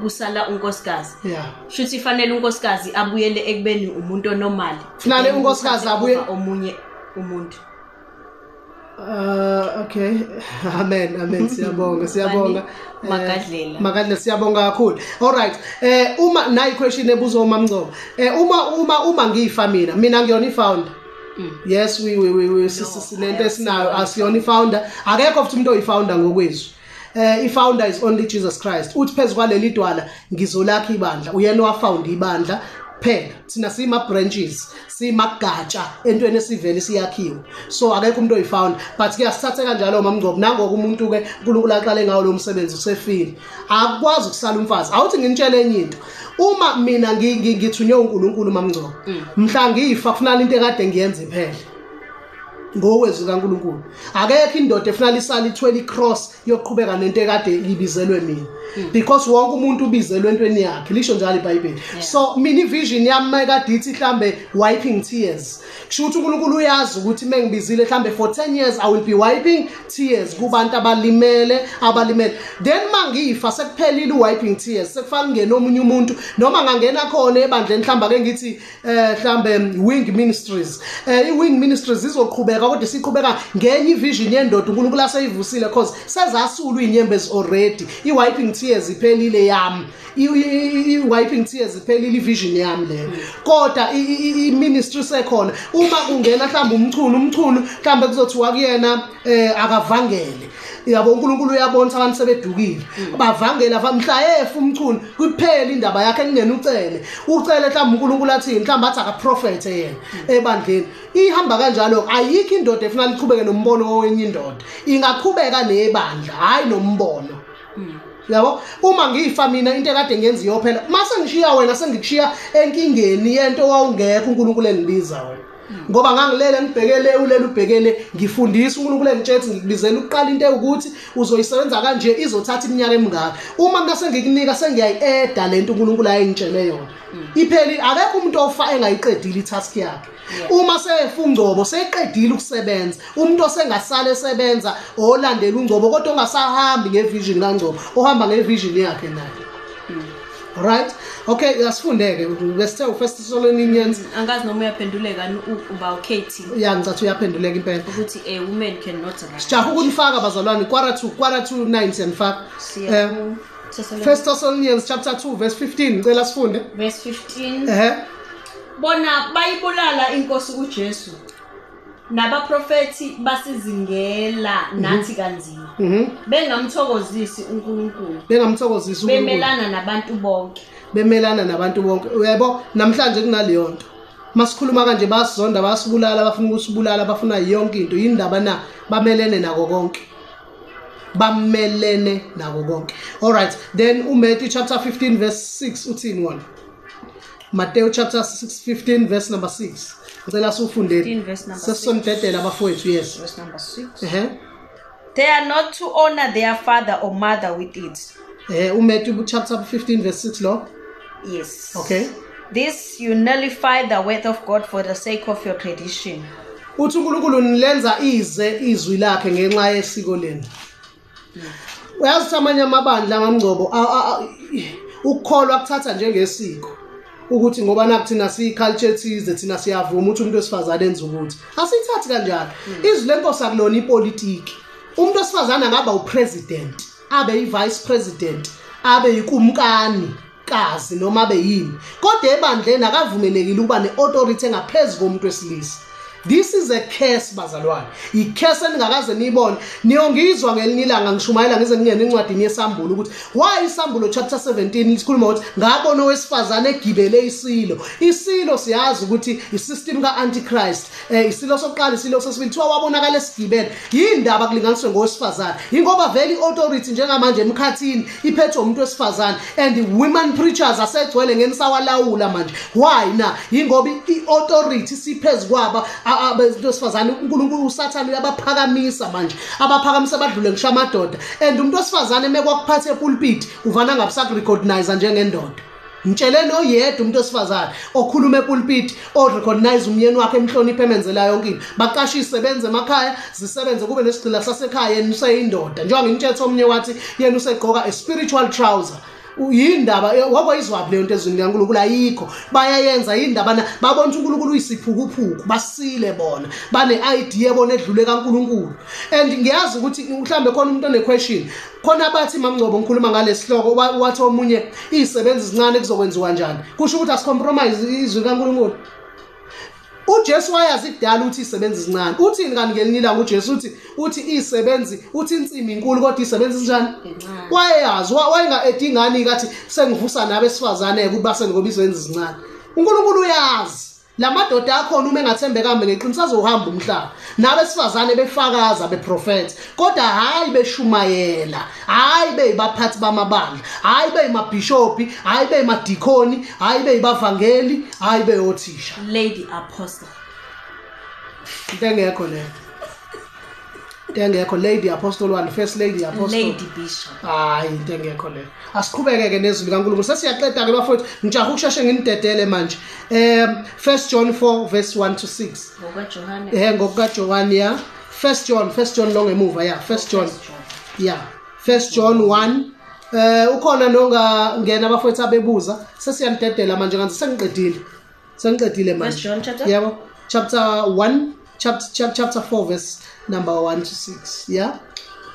kusala unkosikazi. Shuthi fanele unkosikazi abuyele ekubeni umuntu onormal. Fanele unkosikazi abuye omunye umuntu. Okay. Amen. Siyabonga. Magadlela siyabonga kakhulu. All right. Uma nayi question ebuzwa uMamngcobo. Uma ngiyifa mina ngiyona ifounder. Yes, we sinento esinayo asiyona ifounder. Akekho futhi umuntu oyifounder ngokwezwi. I-founder is only Jesus Christ. Uthi phezulu kwaleli dwala ngizolakha ibandla. Uyena owafound ibandla. Kuphela thina sima branches, simagatsha entweni esivele siyakhiwe. So akekho umuntu oyifounder, but kuyasithatha kanjalo mamngcobo. Nangoku umuntu ke uNkulunkulu aqale ngawo lo msebenzi usefile, akwazi ukusala umfazi. Awuthi nginitshele enye into, uma mina ngithunywe uNkulunkulu mamngcobo, mhla ngifa kufanele into ekade ngiyenza iphele ngokwezwi kaNkulunkulu. Akekho indoda efanele isale ithwele icross yokuqhubeka nento ekade ibizelwe mina, because wonke umuntu ubizelwe entweni yakhe, lisho njalo iBhayibheli. So mina ivision yami mayikade ithi mhlambe wiping tears, kusho ukuthi uNkulunkulu uyazi ukuthi mengibizile mhlambe for 10 years I will be wiping tears kubantu abalimele. Then mangifa sekuphelile wiping tears, sekufana ngene omunye umuntu, noma ngangena khona ebandleni mhlambe ake ngithi mhlambe Wing Ministries, iWing Ministries izoqhubeka, kodwa siqhubeka ngenye ivision yendoda uNkulunkulu aseyivusile, cause sezasula izinyembezi already. I-wiping tears iphelile yami, i-wiping tears iphelile ivision yami leyo, kodwa i-ministry sekhona. Uma kungena mhlawumbe umchunu mhlawumbe kuzothiwa kuyena akavangele, yabo uNkulunkulu uyabona ukuthi abantu sebedukile, bavangela mhla efa umchunu kuphela indaba yakhe, kungena ucele mhlawumbe uNkulunkulu athi mhlawumbe athi akaprofethe yena ebandleni. Ihamba kanjalo, ayikho indoda efuna liqhubeke nombono wenye indoda, ingaqhubeka nebandla hayi nombono. Yabo, uma ngifa mina into ekade ngiyenza iyophela, mase ngishiya wena sengikushiya enkingeni yento wawungekho uNkulunkulu engibiza wena. Ngoba ngangilele ngibhekele ulele ubhekele, ngifundisa uNkulunkulu engitshethi ngikubizela ukuqala into ewukuthi uzoyisebenza kanje, izothatha iminyaka emingaka. Uma mina sengikunika sengiyayi-eda lento uNkulunkulu ayengitshele yona. Ipheli, akekho umuntu ofa engayiqedile itask yakhe. Uma sefa uNgcobo seqedile ukusebenza, umuntu osengasale esebenza olandela uNgcobo kodwa ongasahambi ngevision kaNgcobo, ohamba ngevision yakhe naye. Right? Okay, asifundeke. Besithe uFirst Thessalonians. Angazi noma uyaphenduleka uba uKatie. Yeah, ngicathi uyaphenduleka impela. Ukuthi a woman cannot run. Sijaha ukunifaka bazalwane 8:45 siyanifaka. First Thessalonians chapter 2 verse 15, ngicela sifunde. Verse 15. Bona bayibulala inkosi uJesu, nabaprofeti basizingela nathi kanzima, bengamthokozisi uNkulunkulu, bemelana nabantu bonke, bemelana nabantu bonke. Uyabo, namhlanje kunaleyo nto. Masikhuluma kanje basizonda, basibulala, bafuna ukusibulala, bafuna yonke into. Indaba na bamelene nako konke, bamelene nako konke. All right, then uMatthew chapter 15 verse 6 uthini wona? Matthew chapter 15 verse number 6. Ngicela siwufundeni. Sesonidedela abafowethu, yes. Verse number 6. They are not to honor their father or mother with it. uMatthew chapter 15 verse 6 lo. Yes. Okay. This you nullify the word of God for the sake of your tradition. Uthi uNkulunkulu nilenza ize izwi lakhe ngenxa yesiko lenu. Uyazi amanye amabandla ngamngcobo ukukholwa kuthatha njengesiko, ukuthi ngoba nakuthina siyiculture ethize, thina siyavuma ukuthi umuntu wesifazane enze ukuthi. Asithathi kanjalo. Izwi lenkosi akulona ipolitiki. Umuntu wesifazane angaba upresident, abe yivice president, abe yikumkani kazi noma abe yini, kodwa ebandleni akavumelekile ukuba neauthority engaphezulu komuntu wesilisa. This is a curse bazalwane. I-curse eningakaze niyibone. Niyongizwa ngelinye ilanga ngishumayela ngize ngingene encwadini yeSambulo ukuthi why iSambulo chapter 17 isikhuluma ukuthi ngabona owesifazane egibele isilo. Isilo siyazi ukuthi isystem ka-Antichrist, isilo sokuqala, isilo sesibili, kuthiwa wabonakala esigibele. Yindaba kulinganiswe ngowesifazane? Ingoba vele i-authority njengamanje emkhathini iphethwe umuntu wesifazane, and women preachers asegcwele ngenisawalawula manje. Why na? Ingoba i-authority siphezu kwaba abantu wesifazane. uNkulunkulu uSathane uyabaphakamisa manje, abaphakamisa badlule ngisho amadoda. And umuntu wesifazane mekwakuphatha epulpit uvana ngabusakurecognize njengendoda. Ngitsheleni oyedwa umuntu wesifazane okhuluma epulpit orecognize umyeni wakhe, emhloniphe, emenzela yonke into. Baqashe isebenze emakhaya, zisebenze kube nesigcila sasekhaya, yena useyindoda. Njengoba ngimtshethe omunye wathi yena usegqoka a spiritual trouser. Yindaba wakwayizwaphi leyo nto ezwini likaNkulunkulu? Ayikho. Bayayenza yindaba na babona ukuthi uNkulunkulu uyisiphukuphuku, basile bona, bane-idea bona edlule kaNkulunkulu. And ngiyazi ukuthi mhlambe khona umuntu one-question khona bathi mamngcobo ngikhuluma ngalesihloko, wathi omunye izisebenzi zincane kuzokwenziwa kanjani? Kusho ukuthi asicompromise izwi likaNkulunkulu. uJesu wayazi kudala ukuthi izisebenzi zincane. Uthini kanti ngelinye ilanga uJesu uthi izisebenzi, uthi insimi inkulu kodwa izisebenzi zinjani? Wayeyazi, wayenga-edi ingane kathi sengivusa nabesifazane ukuthi base ngoba izisebenzi zincane. uNkulunkulu uyazi lamadoda akhona uma engathembekanga ngeqiniso azohamba umhlaba, nabesifazane befakaza beprofetha, kodwa hayi beshumayela, hayi beyibaphathi bamabandla, hayi beyimabhishopi, hayi beyimadikoni, hayi beyibavangeli, hayi beyothisha. Lady Apostle, into engekho leyo, into engekho. Lady Apostle 1, First Lady Apostle, Lady Bishop, hayi into engekho leyo. Asiqhubeke ke nezwi likaNkulunkulu, sesiyaqeda ke bafowethu, ngijaha ukusheshe nginidedele manje. 1 John 4 verse 1 to 6, ngokaJohane, ngokukaJohane, ya 1 John lo ngemuva, ya 1 John, ya 1 John 1. Ukhona nonga ngena bafowethu abebuza, sesiyanidedela manje kanti sengiqedile manje. 1 John chapter, yebo, chapter 1, chapter 4 verse number 1 to 6. Yeah.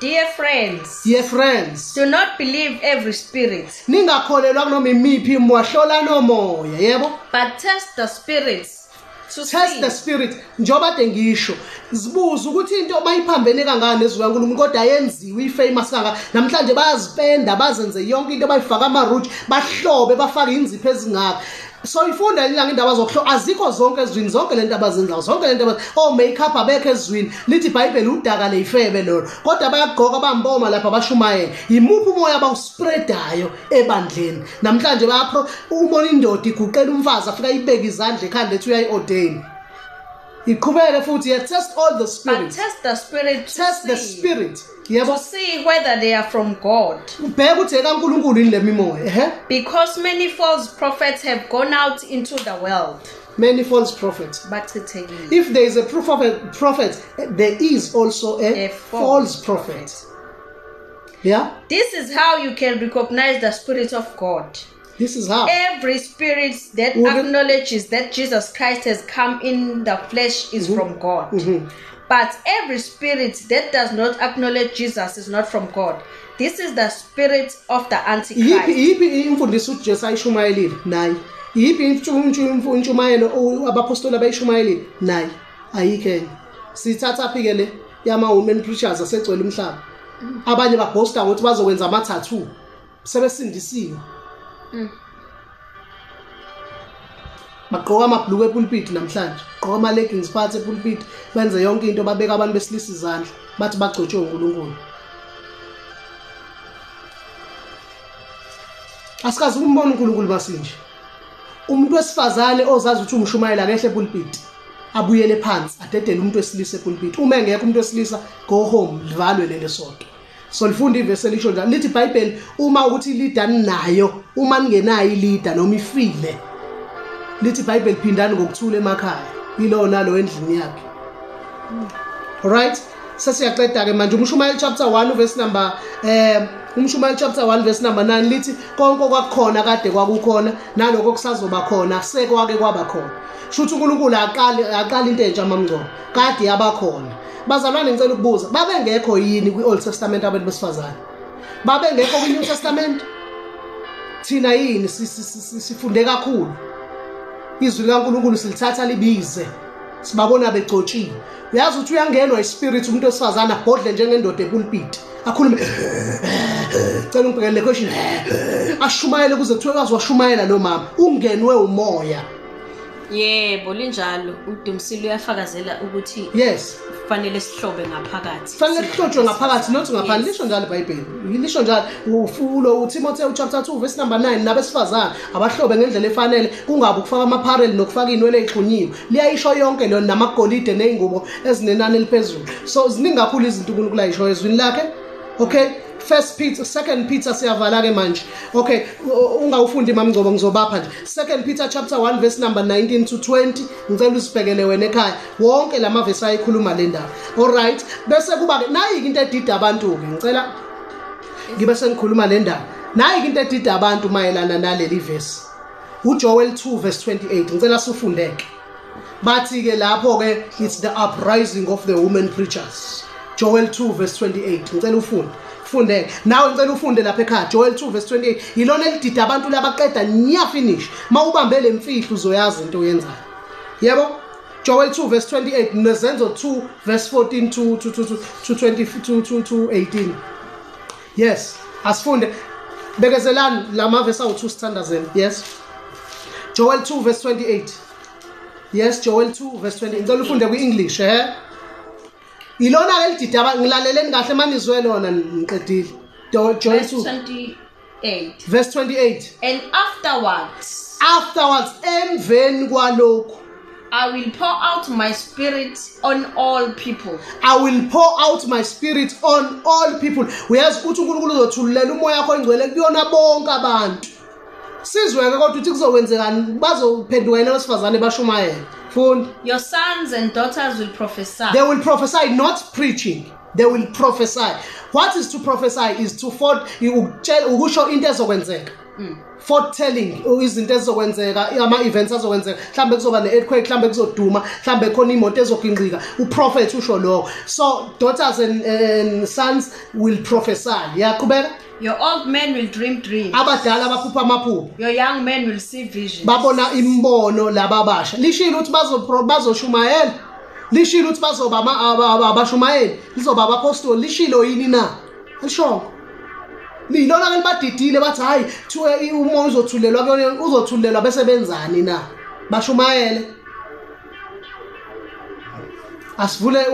Dear friends, dear friends, do not believe every spirit. Ningakholelwa kunoma imiphi imwahlola nomoya, yebo, but test the spirits to test see. The spirit. Njengoba kade ngisho, zibuza ukuthi into bayiphambene kangaka nezwi kaNkulunkulu kodwa yenziwe ifamous kangaka. Namhlanje bayazipenda, bazenze yonke into, bayifaka ama-rouge, bahlobe, bafake inzipho ezingaka. So ifunda ilanga indaba zokuhlo azikho zonke ezwini, zonke lento abazenzayo, zonke lento oh makeup abekho ezwini, lithi iBhayibheli udaka leyifebe lolo, kodwa bayagqoka bamboma lapha bashumayela. Yimuphi umoya abawuspreadayo ebandleni namhlanje? Bayapro ubona indoda iguqela umfazi afika ibeke izandla ekhanda ethi uyayi-ordain. Iqhubeke futhi, yeah, test all the spirits. But test the spirit to test see, the spirit, yebo, to see whether they are from God. Ubheke ukuthi ekaNkulunkulu yini le mimoya, ehe, because many false prophets have gone out into the world. Many false prophets. Bachithekile. If there is a proof of a prophet, there is also a false prophet. Yeah. This is how you can recognize the Spirit of God. This is how. Every spirit that acknowledges that Jesus Christ has come in the flesh is from God. But every spirit that does not acknowledge Jesus is not from God. This is the spirit of the Antichrist. Yiphi imfundiso uJesu ayishumayelile? Nayi. Yiphi intshumayelo abapostoli abayishumayelile? Nayi. Ayikho enye. Sithatha phi ke le yama women preachers asegcwele umhlaba? Abanye babhosta ukuthi bazokwenza ama tattoo. Sebesindisiwe. Bagqoka amabhuluku epulpit namhlanje, gqoka ama leggings phansi epulpit, benze yonke into, babeka abantu besilisa izandla, bathi bagcotshwe uNkulunkulu. Asikazi ukumbona uNkulunkulu basinje. Umuntu wesifazane ozazi ukuthi umshumayela kehle epulpit, abuyele phansi, adedele umuntu wesilisa epulpit. Uma engekho umuntu wesilisa, go home, livalwe leli sonto. So lifunda ivesi elisho njalo, lithi iBhayibheli uma ukuthi leader ninayo, uma ningenayo ileader noma ifile, lithi iBhayibheli phindani ngokuthula emakhaya, yilona lo endlini yakhe. Alright, sesiyaqeda ke manje. Umshumayeli chapter 1 verse number Umshumayeli chapter 1 verse number 9 lithi konke okwakukhona kade kwakukhona, naloko kusazoba khona sekwake kwaba khona. Shuthi uNkulunkulu aqali into entsha mamngcobo, kade yabakhona. Bazalwane ngicela ukubuza, babengekho yini kwi-Old Testament abantu besifazane? Babengekho kwi-New Testament? Thina yini sifunde kakhulu? Izwi likaNkulunkulu silithatha libize, sibabona begcotshiwe. Uyazi ukuthi uyangenwa ispirit umuntu wesifazane abhodle njengendoda epulpit, akhulume, cela ungibhekele le question, ashumayele kuze kuthiwe kazi washumayela lo mama, ungenwe umoya. Yebo, linjalo. UDumsile uyafakazela ukuthi yes, kufanele sihlobe ngaphakathi. Kufanele sihlotshwe ngaphakathi, not ngaphandle. Lisho njalo iBhayibheli. Lisho njalo ufulo uTimotheo chapter 2 verse number 9, nabesifazane abahlobe ngendlela efanele, kungabi ukufaka amapharel nokufaka inwele ezixhunyiwe. Liyayisho yonke leyo, namagolide nezingubo ezinenani eliphezulu. So ziningi kakhulu izinto uNkulunkulu ayisho ezwini lakhe. Okay, First Peter, Second Peter siyavala ke manje. Okay, ungawufundi mamngcobo, ngizobapha nje. Second Peter chapter 1 verse number 19 to 20. Ngicela usibhekele wena ekhaya. Wonke lamavesi ayikhuluma le ndaba. Alright, bese kuba ke nayi into edida abantu ke. Ngicela ngibe sengikhuluma le ndaba. Nayi into edida abantu mayelana naleli verse. uJoel 2 verse 28. Ngicela sifundeke. Bathi ke lapho ke it's the uprising of the women preachers. Joel 2 verse 28. Ngicela ufunde. Fundeke. Nawe ngicela ufunde lapha ekhaya. Joel 2 verse 28. Yilona elidida abantu labaqeda nya finish. Mawubambe lemfihlo uzoyazi into oyenzayo. Yebo? Joel 2 verse 28 nezenzo 2 verse 14 to 22 to 18. Yes, asifunde. Bekezelani lamavesi awu2 sithandazeni. Yes. Joel 2 verse 28. Yes, Joel 2 verse 28. Ngicela ufunde kwi-English, Ilona ke lididaba, ngilaleleni kahle manizwe lona ngiqedile. Joel 2 28. Verse 28. And afterwards, emveni kwalokho, I will pour out my spirit on all people. I will pour out my spirit on all people. Uyazi ukuthi uNkulunkulu uzothululela umoya wakho ongcwele kuyona bonke abantu. Sizwe ke kodwa ukuthi kuzokwenzekani, bazophenduka yena abesifazane bashumayele. Funda. Your sons and daughters will prophesy. They will prophesy, not preaching. They will prophesy. What is to prophesy is to ukusho into ezokwenzeka. Foretelling izinto ezizokwenzeka, ama-events azokwenzeka, mhlambe kuzoba ne-earthquake, mhlambe kuzoduma, mhlambe khona imoto ezoginqika. Uprophet usho lokho. So daughters and sons will prophesy. Yaqhubeka. Your old men will dream dreams. Abadala baphupha amaphupho. Your young men will see visions. Babona imbono laba abasha. Lishilo ukuthi bazoshumayela. Lishilo ukuthi bazoba abashumayeli, lizoba abapostoli. Lishilo yini na? Lishongo. Lilona ke badidile bathi hayi thiwe umoya uzothulelwa kuyona, uzothulelwa bese benzani na? Bashumayele. Asivule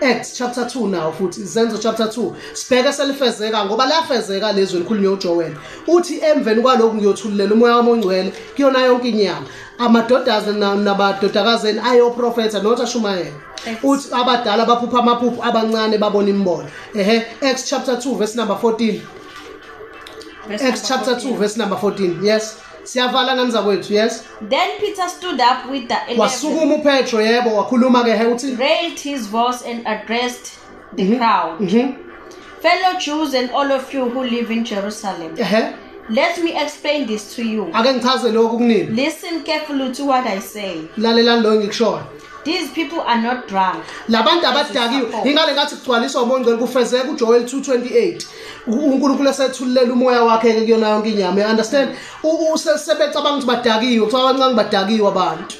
Acts chapter 2 now futhi, Izenzo chapter 2. Sibheke selifezeka ngoba lafezeka lezwi elikhulunywa uJoel. Uthi emveni kwalokhu ngiyothululela umoya wami ongcwele kuyona yonke inyama. Amadodazi nabadodakazeni ayoprofetha not ashumayele. Uthi abadala baphupha amaphupho, abancane babona imibono. Acts chapter 2 verse number 14. Acts chapter 2 verse number 14. Yes. Siyavala nganza kwethu, yes. Then Peter stood up with the 11. Wasukuma uPetro, yebo, wakhuluma ke uthi, raised his voice and addressed the crowd. Fellow Jews and all of you who live in Jerusalem. Let me explain this to you. Ake ngichaze lokhu kunini. Listen carefully to what I say. Lalelani lo ngikushoyo. These people are not drunk. Labantu abadakiwe ingale ngathi kugcwaliswa umoya ongcwele kufezeka uJoel 2:28. uNkulunkulu esethulela umoya wakhe ke kuyona yonke inyama. You understand? Sebecabanga ukuthi badakiwe, kuthiwa abancane badakiwe abantu.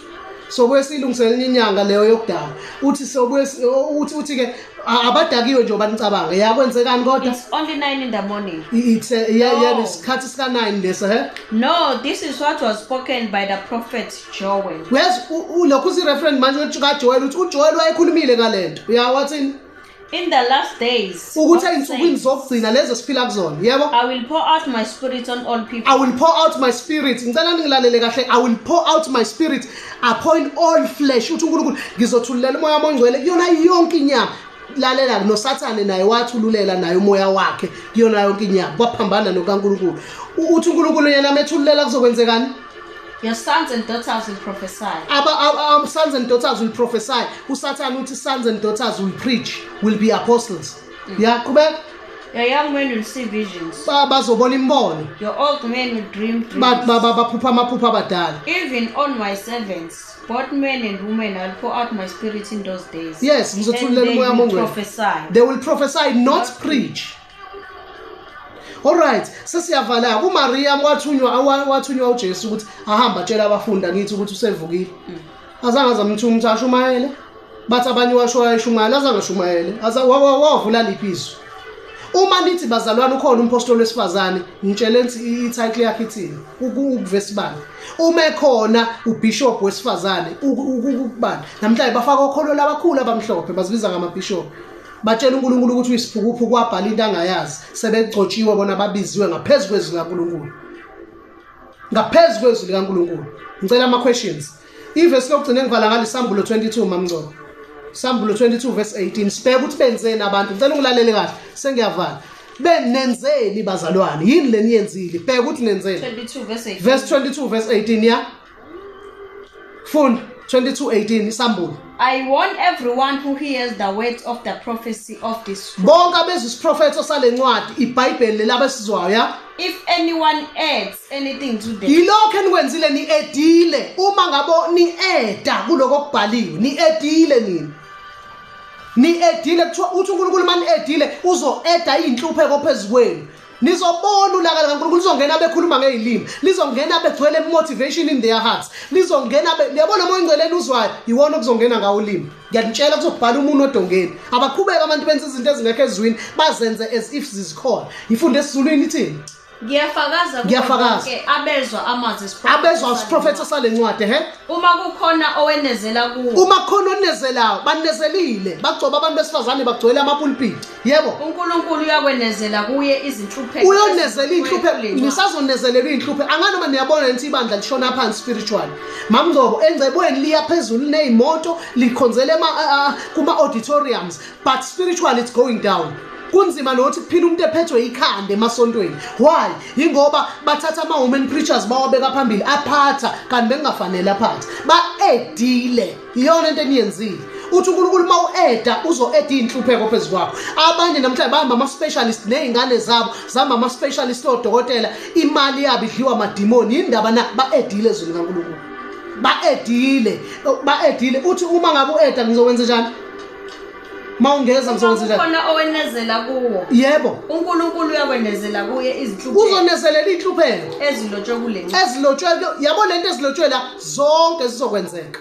So buye silungiselela inyanga leyo yokudaka. Uthi sobuye uthi ke abadakiwe nje banicabanga. Yakwenzekani kodwa? It's only 9 in the morning. It's yeah, isikhathi sika 9 lesa, No, this is what was spoken by the prophet Joel. Yes, lokhu si reference manje kaJoel uthi uJoel wayekhulumile ngalento. Uyawathini? In the last days, ukuthi einsukwini zokugcina lezo siphila kuzona, yebo, I will pour out my spirit on all people. I will pour out my spirit. Ngicela ningilalele kahle. I will pour out my spirit upon all flesh. Uthi uNkulunkulu ngizothulela umoya ongcwele kuyona yonke inyama. Lalela noSathane naye wathululela naye umoya wakhe kuyona yonke inyama, kwaphambana nokaNkulunkulu. Uthi uNkulunkulu yena methululela kuzokwenzekani? Your sons and daughters will prophesy. Our sons and daughters will prophesy. USatan uthi sons and daughters will preach, will be apostles. Yeah, qhubeka. Your young men will see visions. Bazobona imbono. Your old men will dream dreams. Baphupha amaphupho abadala. Even on my servants, both men and women, I will pour out my spirit in those days. Yes, ngizothulela umoya ongcwele. They will prophesy, not preach. All right, sesiyavala uMaria wathunywa uJesu ukuthi ahamba atshela abafundi ngithi ukuthi usevukile. Azange azamthuma ukuthi ashumayele. Bathi abanye washo ayishumayela, azange ashumayele. Wavula liphi izwi. Uma nithi bazalwane ukhona umpostoli wesifazane, ngitshele ngithi i-title yakhe ithini, ukuvesi bani. Uma ekhona ubishop wesifazane, ukubani. Namhlanje bafaka okholo labakhulu abamhlophe bazibiza ngamabishop. Batshela uNkulunkulu ukuthi uyisiphukuphu kwabhala into angayazi, sebegcotshiwe bona babiziwe ngaphezulu kwezwi likaNkulunkulu. Ngaphezulu kwezwi likaNkulunkulu. Ngicela ama questions. Ivesi lokugcina engivala ngalo Sambulo 22 mamngcobo. Sambulo 22 verse 18. Sibheke ukuthi benzeni abantu. Ngicela ungilalele kahle. Sengiyavala. Benenzeni bazalwane? Yini le niyenzile? Bheka ukuthi nenzeni. 22 verse 18. Verse 22 verse 18 ya. Funda 22:18 isambulo. I warn everyone who hears the words of the prophecy of this scroll. Bonke abezwa isiprofetho salencwadi iBhayibheli labesizwayo ya. If anyone adds anything to them. Yilokho enikwenzile ni-edile. Uma ngabo ni-eda kuloko okubhaliwe, ni-edile nini. Ni-edile kuthiwa uthi uNkulunkulu mani-edile uzo-eda iy'nhlupheko phezu kwenu. Nizobona ulaka likaNkulunkulu lizongena bekhuluma ngezilimi, lizongena begcwele motivation in their hearts, lizongena liyabona moya ongcwele uzwayo iwona okuzongena ngawo ulimi. Ngiyanitshela kuzobhala umuntu odongeni. Abaqhubeka abantu benza izinto ezingekho ezwini bazenze as if zizikhona. Ifunde esiZulwini ithini? Ngiyafakaza Ngiyafakaza. Abezwa amazwi esiprofetho. Abezwa isiprofetho salencwadi he. Uma kukhona owenezela kuwo. Uma kukhona onezelayo, banezelile, bagcoba abantu besifazane bagcwele amapulpit. Yebo. uNkulunkulu uyakwenezela kuye izinhlupheko. Uyonezela inhlupheko, nisazonezelelwa inhlupheko. Anganoma niyabona ukuthi ibandla lishona phansi spiritually. Mamngcobo engcebweni liya phezulu nezimoto likhonzele kuma auditoriums, but spiritually it's going down. Kunzima nokuthi kuphila umuntu ephethwe ikhanda emasontweni. Why? Ingoba bathatha ama women preachers bawabeka phambili aphatha kanti bengafanele aphatha. Ba-edile. Iyona into eniyenzile. Uthi uNkulunkulu mawueda uzoeda inhlupheko phezukwakho. Abanye namhlanje bahamba ama specialist nezingane zabo, zihamba ama specialist odokotela, imali yabo idliwa amadimoni. Indaba na ba-edile ezweni kaNkulunkulu. Ba-edile, ba-edile. Uthi uma ngabe ueda ngizokwenza njani? Mawungeza ngizokwenza njani? Kukhona owenezela kuwo. Yebo. uNkulunkulu uyakwenezela kuye izinhlupheko. Uzonezelela inhlupheko ezilotshwe kule ncwadi. Ezilotshwe, yabo lento ezilotshwe la zonke zizokwenzeka.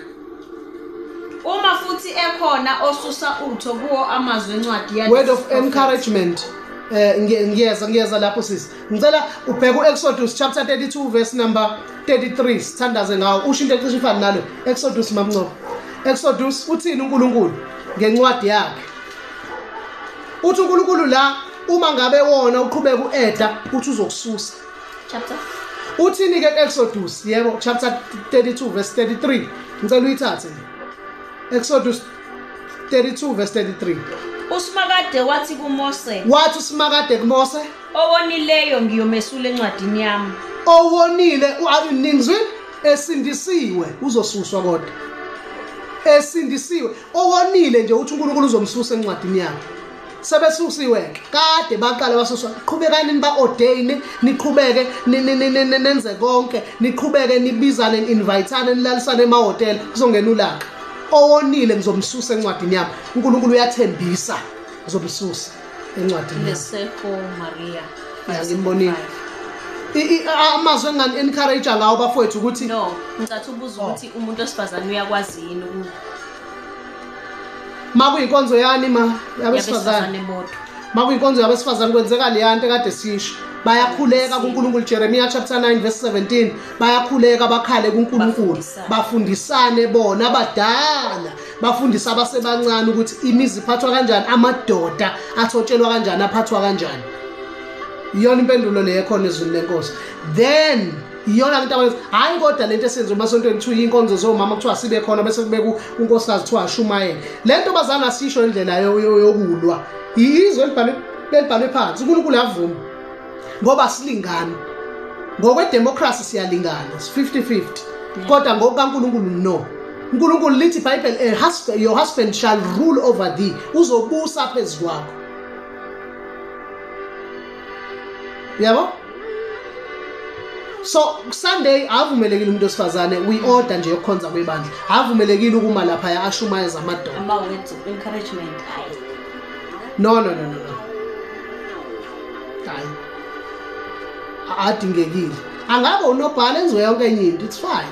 Uma futhi ekhona osusa utho kuwo amazwi encwadi yalesi Word of encouragement. Ngiyeza lapho sisi. Ngicela ubheke uExodus chapter 32 verse number 33 sithandaze ngawo. Usho into ecishe ifane nalo. Exodus Mamncoko. Exodus uthini uNkulunkulu ngencwadi yakhe? Uthi uNkulunkulu la uma ngabe wona uqhubeka ueda uthi uzokususa. Chapter uthini ke Exodus? Yebo, chapter 32 verse 33. Ngicela uyithathe. Exodus 32 verse 33. uSimakade wathi kuMose. Wathi uSimakade kuMose, owonileyo ngiyomesula encwadini yami. Owonile ningizwini esindisiwe uzosuswa kodwa. Esindisiwe owonile nje uthi uNkulunkulu uzomsusa encwadini yakhe. Sebesusiwe kade baqala basuswa. Qhubekani niba-ordain, niqhubeke nenze konke, niqhubeke nibizane, ni-inviteane, nilalisane emahhotela, kuzongena ulaka. Owonile ngizomsusa encwadini yami. uNkulunkulu uyathembisa ngizomsusa encwadini yami. Leseko Maria. Ngimbonile. Amazwi engani-encourage ngawo bafowethu ukuthi no, ngicatha ubuza ukuthi umuntu osifazane uyakwazi yini makuyinkonzo yani ma yabesifazane makuyinkonzo yabesifazane kwenzeka leya nto ekade sisho. Bayakhuleka kuNkulunkulu, Jeremiah chapter 9 verse 17. Bayakhuleka bakhale kuNkulunkulu, bafundisane bona abadala, bafundisa abasebancane ukuthi imizi iphathwa kanjani, amadoda athotshelwa kanjani, aphathwa kanjani. Iyona impendulo leyo ekhona ezwini lenkosi. Then iyona into abayenza. Hayi kodwa lento esenziwa emasontweni kuthiwa inkonzo zomama kuthiwa sibe khona bese kubeka unkosikazi kuthiwa ashumayele. Lento bazana asisho indlela yokulwa. Izwe elibhalwe phansi, uNkulunkulu uyavuma. Ngoba silingana. Ngokwedemocracy siyalingana, 50-50. Kodwa ngokukaNkulunkulu no. uNkulunkulu lithi iBhayibheli, your husband shall rule over thee. Uzobusa phezu kwakho. Yabo? So Sunday avumelekile umuntu osifazane, we order nje yokukhonza kwebandla. Avumelekile ukuma lapha ashumayeza amadoda. Ama words of encouragement. No. Hayi. Adingekile. Angabe unobhala enziwe yonke enye into, it's fine.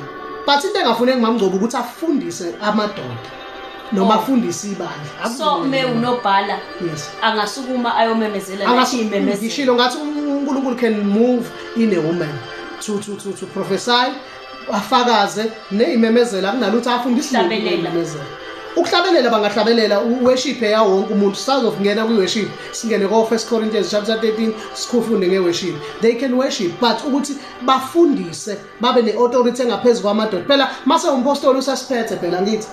But into engafuneki Mamngcobo ukuthi afundise amadoda noma afundise ibandla. So me unobhala. Yes. Angasukuma ayomemezela lathi imemezela. Ngishilo ngathi uNkulunkulu can move in a woman to prophesy, afakaze neyimemezela kunalutho afundise imemezela. Ukuhlabelela bangahlabelela worship ya wonke umuntu. Sizofungena kwi worship, singene ko 1 Corinthians chapter 13 sikhufunde nge worship. They can worship but ukuthi bafundise babe ne authority engaphezulu kwamadoda. Phela mase umpostoli usasiphethe phela ngithi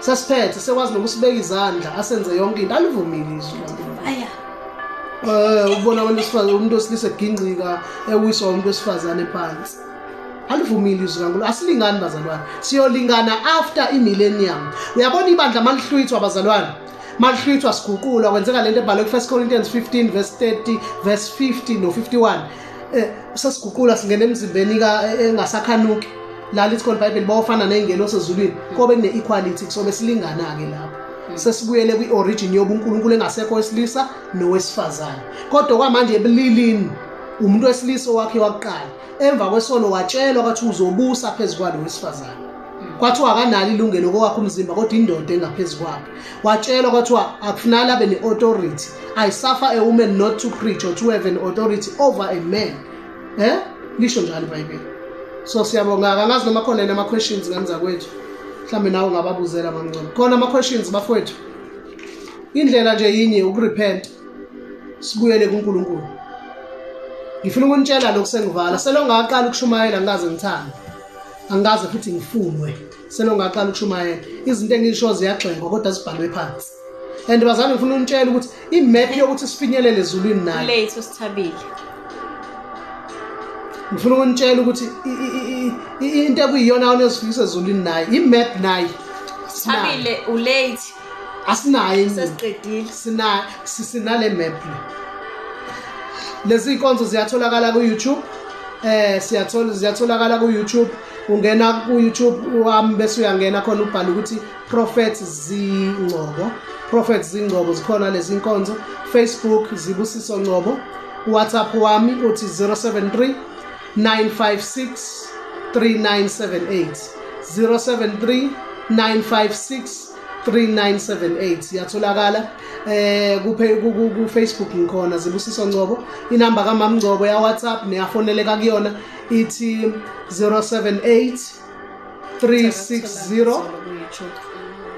sasiphethe sekwazi nokusibeka izandla asenze yonke into alivumile izwi. Aya. Ubona abantu besifazane umuntu osilisa egingqika ewiswa umuntu wesifazane phansi. Alivumile izwi kaNkulunkulu. Asilingani bazalwane. Siyolingana after imillennium. Uyabona ibandla malihlwithwa bazalwane. Malihlwithwa siguqulwa kwenzeka lento ebhalwe ku 1 Corinthians 15 verse 30 verse 50 no 51. Sesiguqula singena emzimbeni engasakhanuki. La lithi khona iBhayibheli bawofana nezingelosi ezulwini. Kobe kune equality kusobe silingana ke lapho. Sesibuyele kwi-origin yobuNkulunkulu engasekho wesilisa nowesifazane. Kodwa kwamanje ebulilini umuntu wesilisa wakhe wakuqala. Emva kwesono watshelwa kwathi uzobusa phezu kwalo wesifazane. Kwathiwa akanalo ilungelo kokwakhe umzimba kodwa indoda engaphezulu kwakhe. Watshelwa kwathiwa akufunala abe ne-authority. I suffer a woman not to preach or to have an authority over a man. Lisho njalo iBhayibheli. So siyabonga. Angazi noma khona yini ama-questions ngane zakwethu, mhlawumbe nawe ungababuzela mamncane. Khona ama-questions bafowethu? Indlela nje yinye, ukurepent, sibuyele kuNkulunkulu. Ngifuna ukunitshela lokhu sengivala. Selo ngaqala ukushumayela ngikaze ngithande, angikaze futhi ngifunwe. Selo ngaqala ukushumayela, izinto engisho ziyagxekwa kodwa zibhalwe phansi. And bazalwane, ngifuna ukunitshela ukuthi imap yokuthi sifinyelele ezulwini nayo Late usithabile. Ngifuna ukunitshela ukuthi into ekuyiyona yona ezifikisa ezulwini nayo imap nayo. Thabile ulate. Asinayo enye. Sesiqedile. Sina sinale map le. Lezi inkonzo ziyatholakala ku YouTube. Siyathola, ziyatholakala ku YouTube. Ungena ku YouTube wami bese uyangena khona ubhala ukuthi Prophet Zingcobo. Prophet Zingcobo, zikhona lezi inkonzo. Facebook Zibusiso Ngcobo. WhatsApp wami uthi 073 956 3978, 073 956 3978. Iyatholakala ku Facebook, ngikhona Zibusiso Ngcobo. Inamba kaMam Ngcobo ya WhatsApp neyafoneleka kuyona ithi 078 360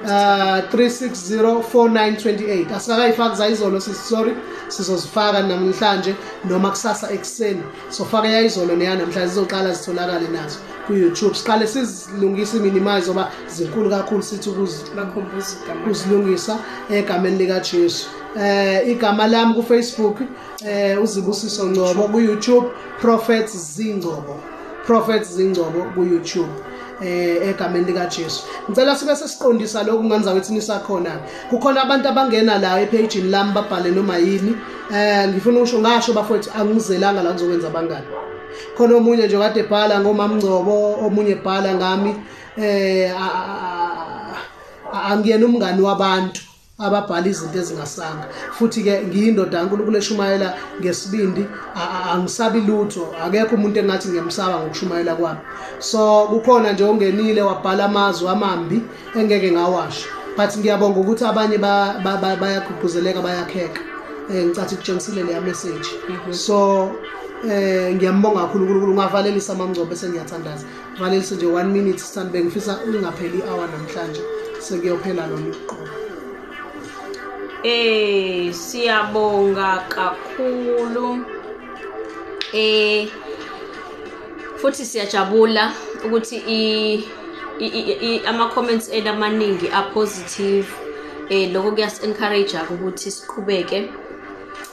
360 4928. Asikakayifaki zayizolo sisi, sorry, sizozifaka namhlanje noma kusasa ekuseni. So faka yayizolo neyanamhlanje, zizoqala zitholakale nazo ku-YouTube. Siqale sizilungise, minimize ngoba zinkulu kakhulu, sithi Bakhumbuza igama. Ukuzilungisa egameni likaJesu. Igama lami ku Facebook uZibusiso Ngcobo, ku YouTube Prophet Zingcobo, Prophet Zingcobo ku YouTube. Egameni likaJesu ngicela sibe sesiqondisa lokhu ngane zakwethu nisakhona. Kukhona abantu abangena la epage lami babhale noma yini. Ngifuna ukusho, ngasho bafowethu, angizelanga la ngizokwenza abangani. Khona omunye nje kade ebhala ngoMamngcobo, omunye ebhala ngami. Angiyena umngani wabantu ababhala izinto ezingasanga, futhi ke ngiyindoda kaNkulunkulu eshumayela ngesibindi, angisabi lutho. Akekho umuntu engathi ngiyamsaba ngokushumayela kwami. So kukhona nje ongenile wabhala amazwi amambi engeke ngawasho, but ngiyabonga ukuthi abanye bayagqugquzeleka, bayakheka. Ngicathi kutshengisile leya message. So ngiyambonga kakhulu uNkulunkulu. Ungavalelisa Mamngcobo bese ngiyathandaza. Valelise nje 1 minute sithanda, bengifisa ingapheli i-hour namhlanje, sekuyophela lona uqobo. Siyabonga kakhulu. Futhi siyajabula ukuthi ama comments enu amaningi a positive. Lokho kuyas encourage ukuthi siqhubeke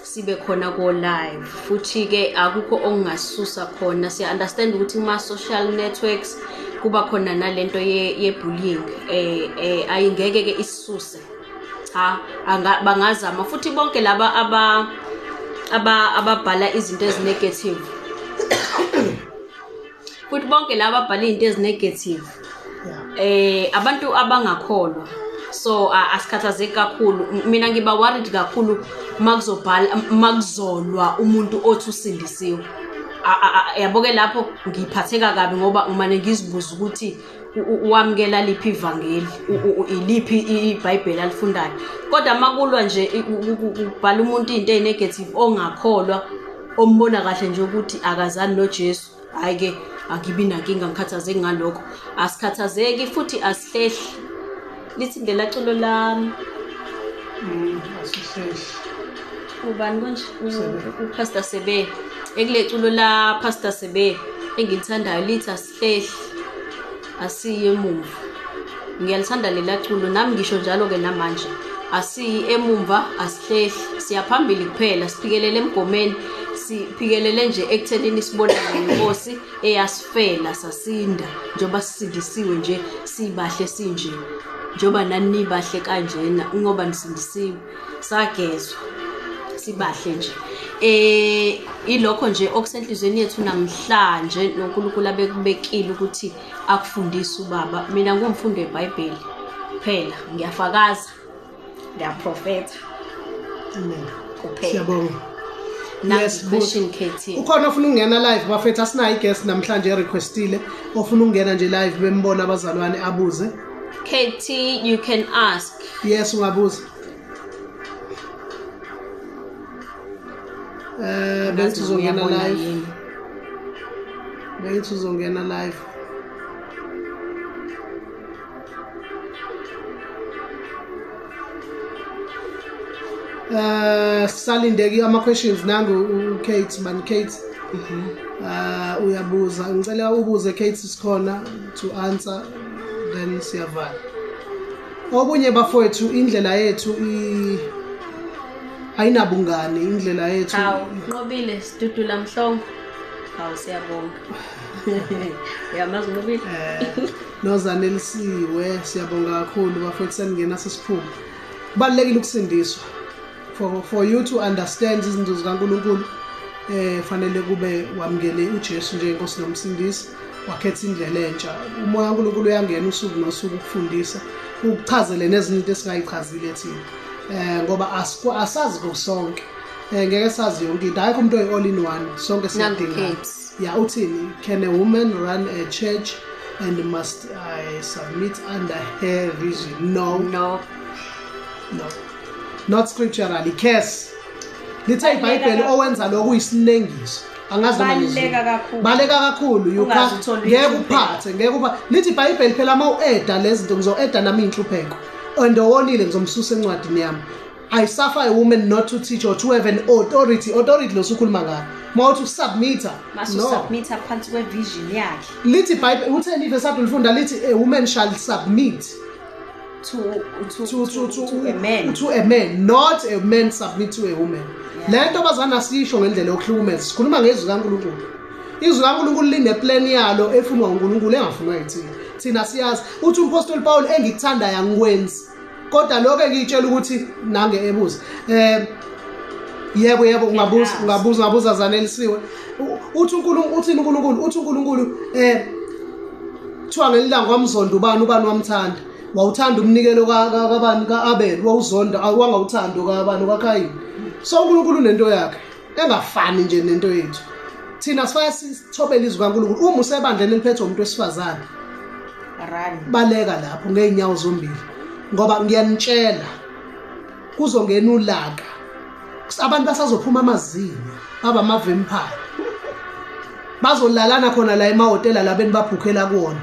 sibe khona ko live. Futhi ke akukho okungasusa khona. Siya understand ukuthi kuma social networks kuba khona nalento ye bullying, ayingeke ke isisuse. Cha, bangazama futhi bonke laba ababhala izinto ezinegative. Futhi bonke laba ababhala izinto ezinegative. Abantu abangakholwa. So asikhathazeki kakhulu. Mina ngiba worried kakhulu makuzobhala makuzolwa umuntu othi usindisiwe. Yabo ke lapho ngiphatheka kabi ngoba ngimane ngizibuza ukuthi wamukela liphi ivangeli, iliphi iBhayibheli alifundayo. Kodwa makulwa nje kubhala umuntu into ezinegative ongakholwa, ombona kahle nje ukuthi akazani noJesu, hayi ke angibi nankinga, ngikhathazeki ngalokho. Asikhathazeki futhi asihlehli. Lithi ndlela culo lami. Asihlehli. Ubani konje? uPastor Sebe. Ekule culo la Pastor Sebe engilithandayo lithi asihlehli, asiye emumva. Ngiyalithanda lela culo nami, ngisho njalo ke namanje. Asiyi emumva, asihlehli, siyaphambili kuphela, siphikelele emgomeni, siphikelele nje ekuthenini sibonane nenkosi eyasifela sasinda, njengoba sisindisiwe nje sibahle sinje, njengoba nani nibahle kanjena ngoba nisindisiwe, sagezwa sibahle nje. Ilokho nje okusenhlizweni yethu namhlanje noNkulunkulu abekubekile ukuthi akufundise ubaba. Mina ngumfundi weBhayibheli kuphela, ngiyafakaza, ngiyaprofetha. Amen. Kuphela. Siyabonga. Yes, question KT. Ukhona ofuna ukungena live bafethu? Asinayo i-guest namhlanje requestile, ofuna ukungena nje live bembona abazalwane abuze. KT, you can ask. Yes, ungabuza. Bengithi uzongena live. Bengithi uzongena live. Salindeki ama questions nangu uKate man Kate. Uyabuza, ngicela ubuze Kate sikhona to answer then siyavala. Okunye bafowethu indlela yethu ayinabungani indlela yethu. Hawu Nqobile Sidudula Mhlongo. Hawu siyabonga. Uyamazi Nqobile? Nozanelisiwe siyabonga kakhulu bafowethu seningena sesiphuma. Kubalulekile ukusindiswa. For you to understand izinto zikaNkulunkulu fanele kube wamukele uJesu njengenkosi nomsindisi, wakhetha indlela entsha. Umoya kaNkulunkulu uyangena usuku nosuku ukufundisa, ukuchazele nezinto into esingayichazile thina. Ngoba asazi kusonke. Ngeke sazi yonke into. Ayikho umuntu oyi all in one. Sonke siyadinga. Yeah, uthini? Can a woman run a church and must I submit under her vision? No. No. No. Not scripturally. Curse. Lithe iBhayibheli owenza lokhu isinengiso. Angazi noma Baleka kakhulu. Baleka kakhulu. You can't. Ngeke uphathe, ngeke uphathe. Lithi iBhayibheli phela uma ueda lezi zinto ngizoeda nami inhlupheko. And owonile ngizomsusa encwadini yami. I suffer a woman not to teach or to have an authority. Authority lo sukhuluma ngayo. Mawuthi submitter. Masu submitter phansi kwevision yakhe. Lithi iBhayibheli utheni iverse ulifunda lithi a woman shall submit to a man. To a man, not a man submit to a woman. Lento bazana sisho ngendlela yokuhlukumeza. Sikhuluma ngezwi kaNkulunkulu. Izwi kaNkulunkulu line plan yalo efunwa uNkulunkulu engafunwa yithina. Thina siyazi uthi uMpostoli Paul engikuthandayo angikwenzi. Kodwa lokho engiyitshela ukuthi nange ebuza. Yebo yebo ungabuza Zanelisiwe. Uthi uNkulunkulu uthini uNkulunkulu uthi uNkulunkulu kuthiwa ngelilanga wamzonda ubani ubani wamthanda. Wawuthanda umnikelo kabani kaAbel, wawuzonda wangawuthanda kabani kaKayini. So uNkulunkulu unento yakhe engafani nje nento yethu. Thina sifake sithobele izwi kaNkulunkulu. Uma usebandleni eliphethwe umuntu wesifazane, baleka lapho ngeenyawo zombili, ngoba ngiyanitshela kuzongena ulaka. Abantu basazophuma amazinyo, baba ama vampire. Bazolalana khona la emahhotela labeni babhukhela kuwona.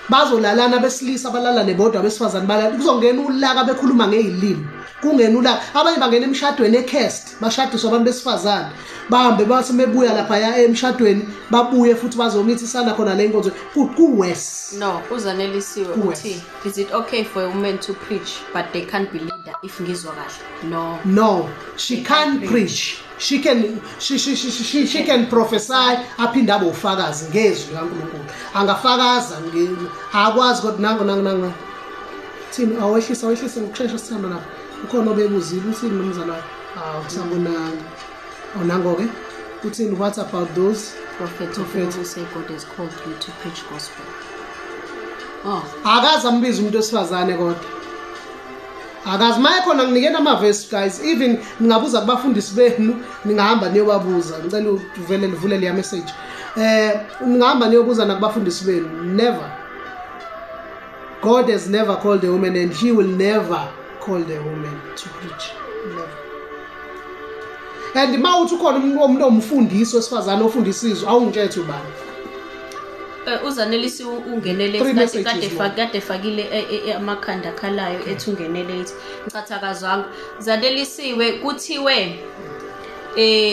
Bazolalana besilisa balala nebodwa besifazane balala. Kuzongena ulaka bekhuluma ngezilimi. Kungena ulaka. Abanye bangena emshadweni ecast, bashadiswa abantu besifazane. Bahambe base mebuya lapha ya emshadweni, babuye futhi bazomithisana khona le nkonzo. Ku-worse. No, uZanelisiwe uthi is it okay for a woman to preach but they can't be leader if ngizwa kahle? No. No, she can't preach. She can she can prophesy aphinde abe ufakazi ngezwi kaNkulunkulu. Angafakaza akwazi kodwa nango thini awehlisa ngokushesha sithanda lapha. Ukhona obebuzile uthini nomzalwane? Awusabonanga. Onango ke uthini what about those prophets who say God has called you to preach gospel? Oh, akaze ambiza umuntu wesifazane kodwa. Akazi maye khona nginikena amavesi guys, even ningabuza kubafundisi benu, ningahamba niyobabuza. Ngicela uvele livule leya message. Ningahamba niyobuza nakubafundisi benu. Never. God has never called a woman and he will never call the woman to preach. Never. And mawuthi ukhona umuntu omfundisi wesifazane ofundisa izwi, awungitshethe ubani. Uzanelisi ungenele kade fakile amakhanda khalayo ethi ungenele ithi ngicathakazwanga. Zanelisiwe kuthiwe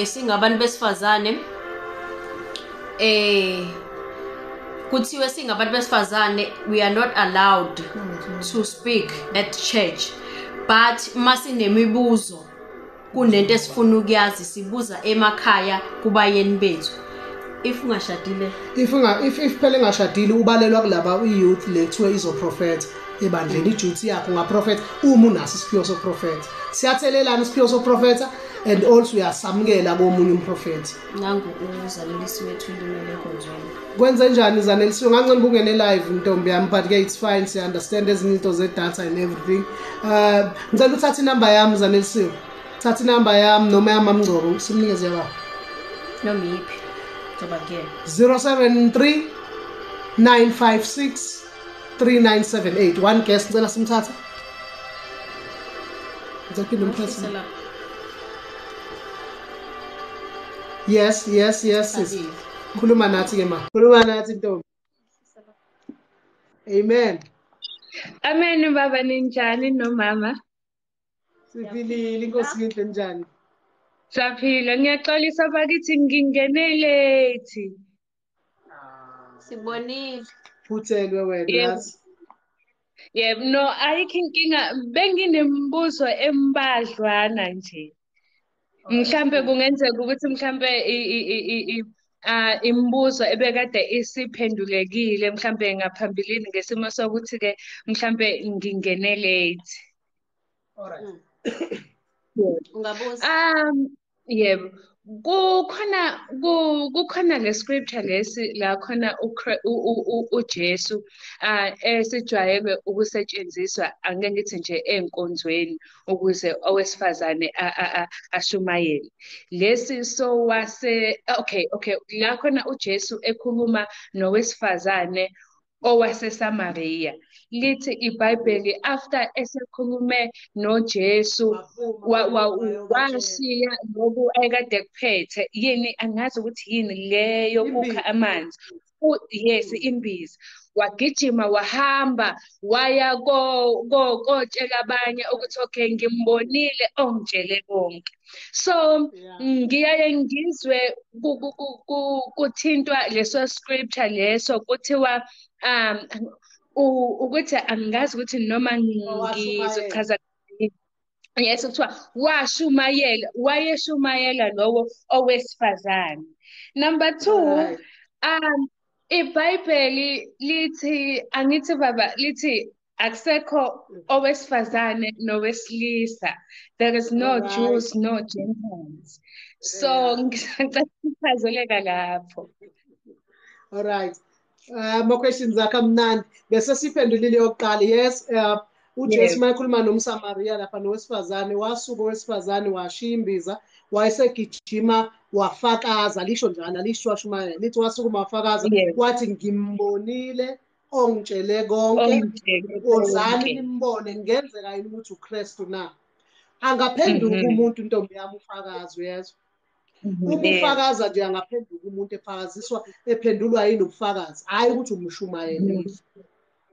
singabantu besifazane kuthiwe singabantu besifazane we are not allowed to speak at church, but masinemibuzo kunento esifuna ukuyazi sibuza emakhaya kubayeni bethu. If ungashadile, if phela engashadile ubalelwa kulaba i-youth le kuthiwe izoprofetha ebandleni. I-duty yakho ungaprofetha uma unaso isiphiwo sokuprofetha. Siyathelelana isiphiwo sokuprofetha and also uyasamukela komunye umprofethi. Nangu uZanelisiwe ulimele enkonzweni. Kwenze njani Zanelisiwe? Ngancane ungene live ntombi yami, but ke it's fine, siya understand ezinye izinto ze data and everything. Ngicela uthathe inamba yami Zanelisiwe. Thatha inamba yami noma yamamngcobo simnikeze yaba. Noma yiphi? 073 956 3978. One guest ngicela simthatha. Ngicela umthathe. Yes, yes, yes. Khuluma nathi ke ma. Khuluma nathi ntombi. Amen. Amen baba, ninjani nomama? Siphilile, inkosi inhle, njani? Siyaphila, ngiyaxolisa bakithi ngingene late. Sibonile. Phuthelwe wena yazi. Yebo, no, ayikho inkinga, benginemibuzo embadlwana nje. Mhlambe kungenzeka ukuthi mhlambe imibuzo ebekade isiphendulekile mhlambe ngaphambilini ngesimo sokuthi ke mhlambe ngingene late. All right. Ungabuza. Yebo. Kukhona le scripture lesi la khona uJesu esijwayele ukusetshenziswa, angeke ngithi nje enkonzweni ukuze owesifazane ashumayele. Lesi so wase okay la khona uJesu ekhuluma nowesifazane owaseSamaria. Lithi iBhayibheli after esekhulume noJesu washiya lokhu ayekade kuphethe, yini angazi ukuthi yini leyo kukha amanzi, yes, imbiza. Wagijima wahamba waya kotshela abanye ukuthi okay, ngimbonile ongitshele konke. So ngiyaye ngizwe kuthintwa leso scripture leso kuthiwa ukuthi angazi ukuthi noma ngizochaza. Yes, kuthiwa washumayela, wayeshumayela lowo owesifazane. Number 2, iBhayibheli lithi, angithi baba, lithi akusekho owesifazane nowesilisa. There is no Jews, no Gentiles. So ngisacela ukuchazeleka lapho. All right. Ama questions akho amnandi. Bese siphendulile yokuqala. Yes, uJesu mayekhuluma nomSamaria lapha nowesifazane, wasuka owesifazane washiya imbiza, wayesegijima wafakaza, lisho njalo, alisho washumayela, lithi wasukuma wafakaza, wathi ngimbonile ongitshele konke, wozani nimbone, kungenzeka yini ukuthi uKristu na? Angaphenduka umuntu ntombi yami ufakazi, uyezwa? Uma ufakaza nje angaphenduka umuntu efakaziswa, ephendulwa yini ubufakazi, hhayi ukuthi umshumayelile,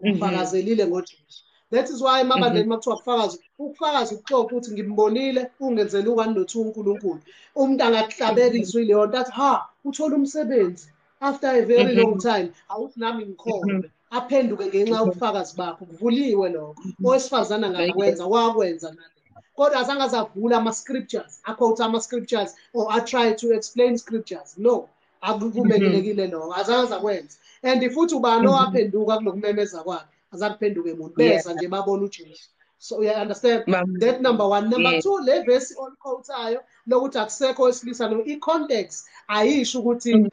umfakazelile ngoJesu. That is why emabandleni makuthiwa ukufakaza, ukufakaza ukuxoxa ukuthi ngimbonile ungenzele u1 no 2 uNkulunkulu. Umuntu angakuhlabekiswa ileyo nto athi ha, uthola umsebenzi after a very long time, awuthi nami ngikholwe, aphenduke ngenxa yobufakazi bakho. Kuvuliwe lokho. Owesifazane angakwenza, wakwenza nale. Kodwa azange azavula ama-scriptures, a-quote ama-scriptures or I try to explain scriptures. No, akuvumelekile lokho, azange azakwenza. And futhi ubani owaphenduka kulokumemeza kwakhe? Azakuphenduke muntu, beza nje babona uJesu. So you understand that number one. Number two, le verse oliquotayo lokuthi akusekho owesilisa no, i-context ayisho ukuthi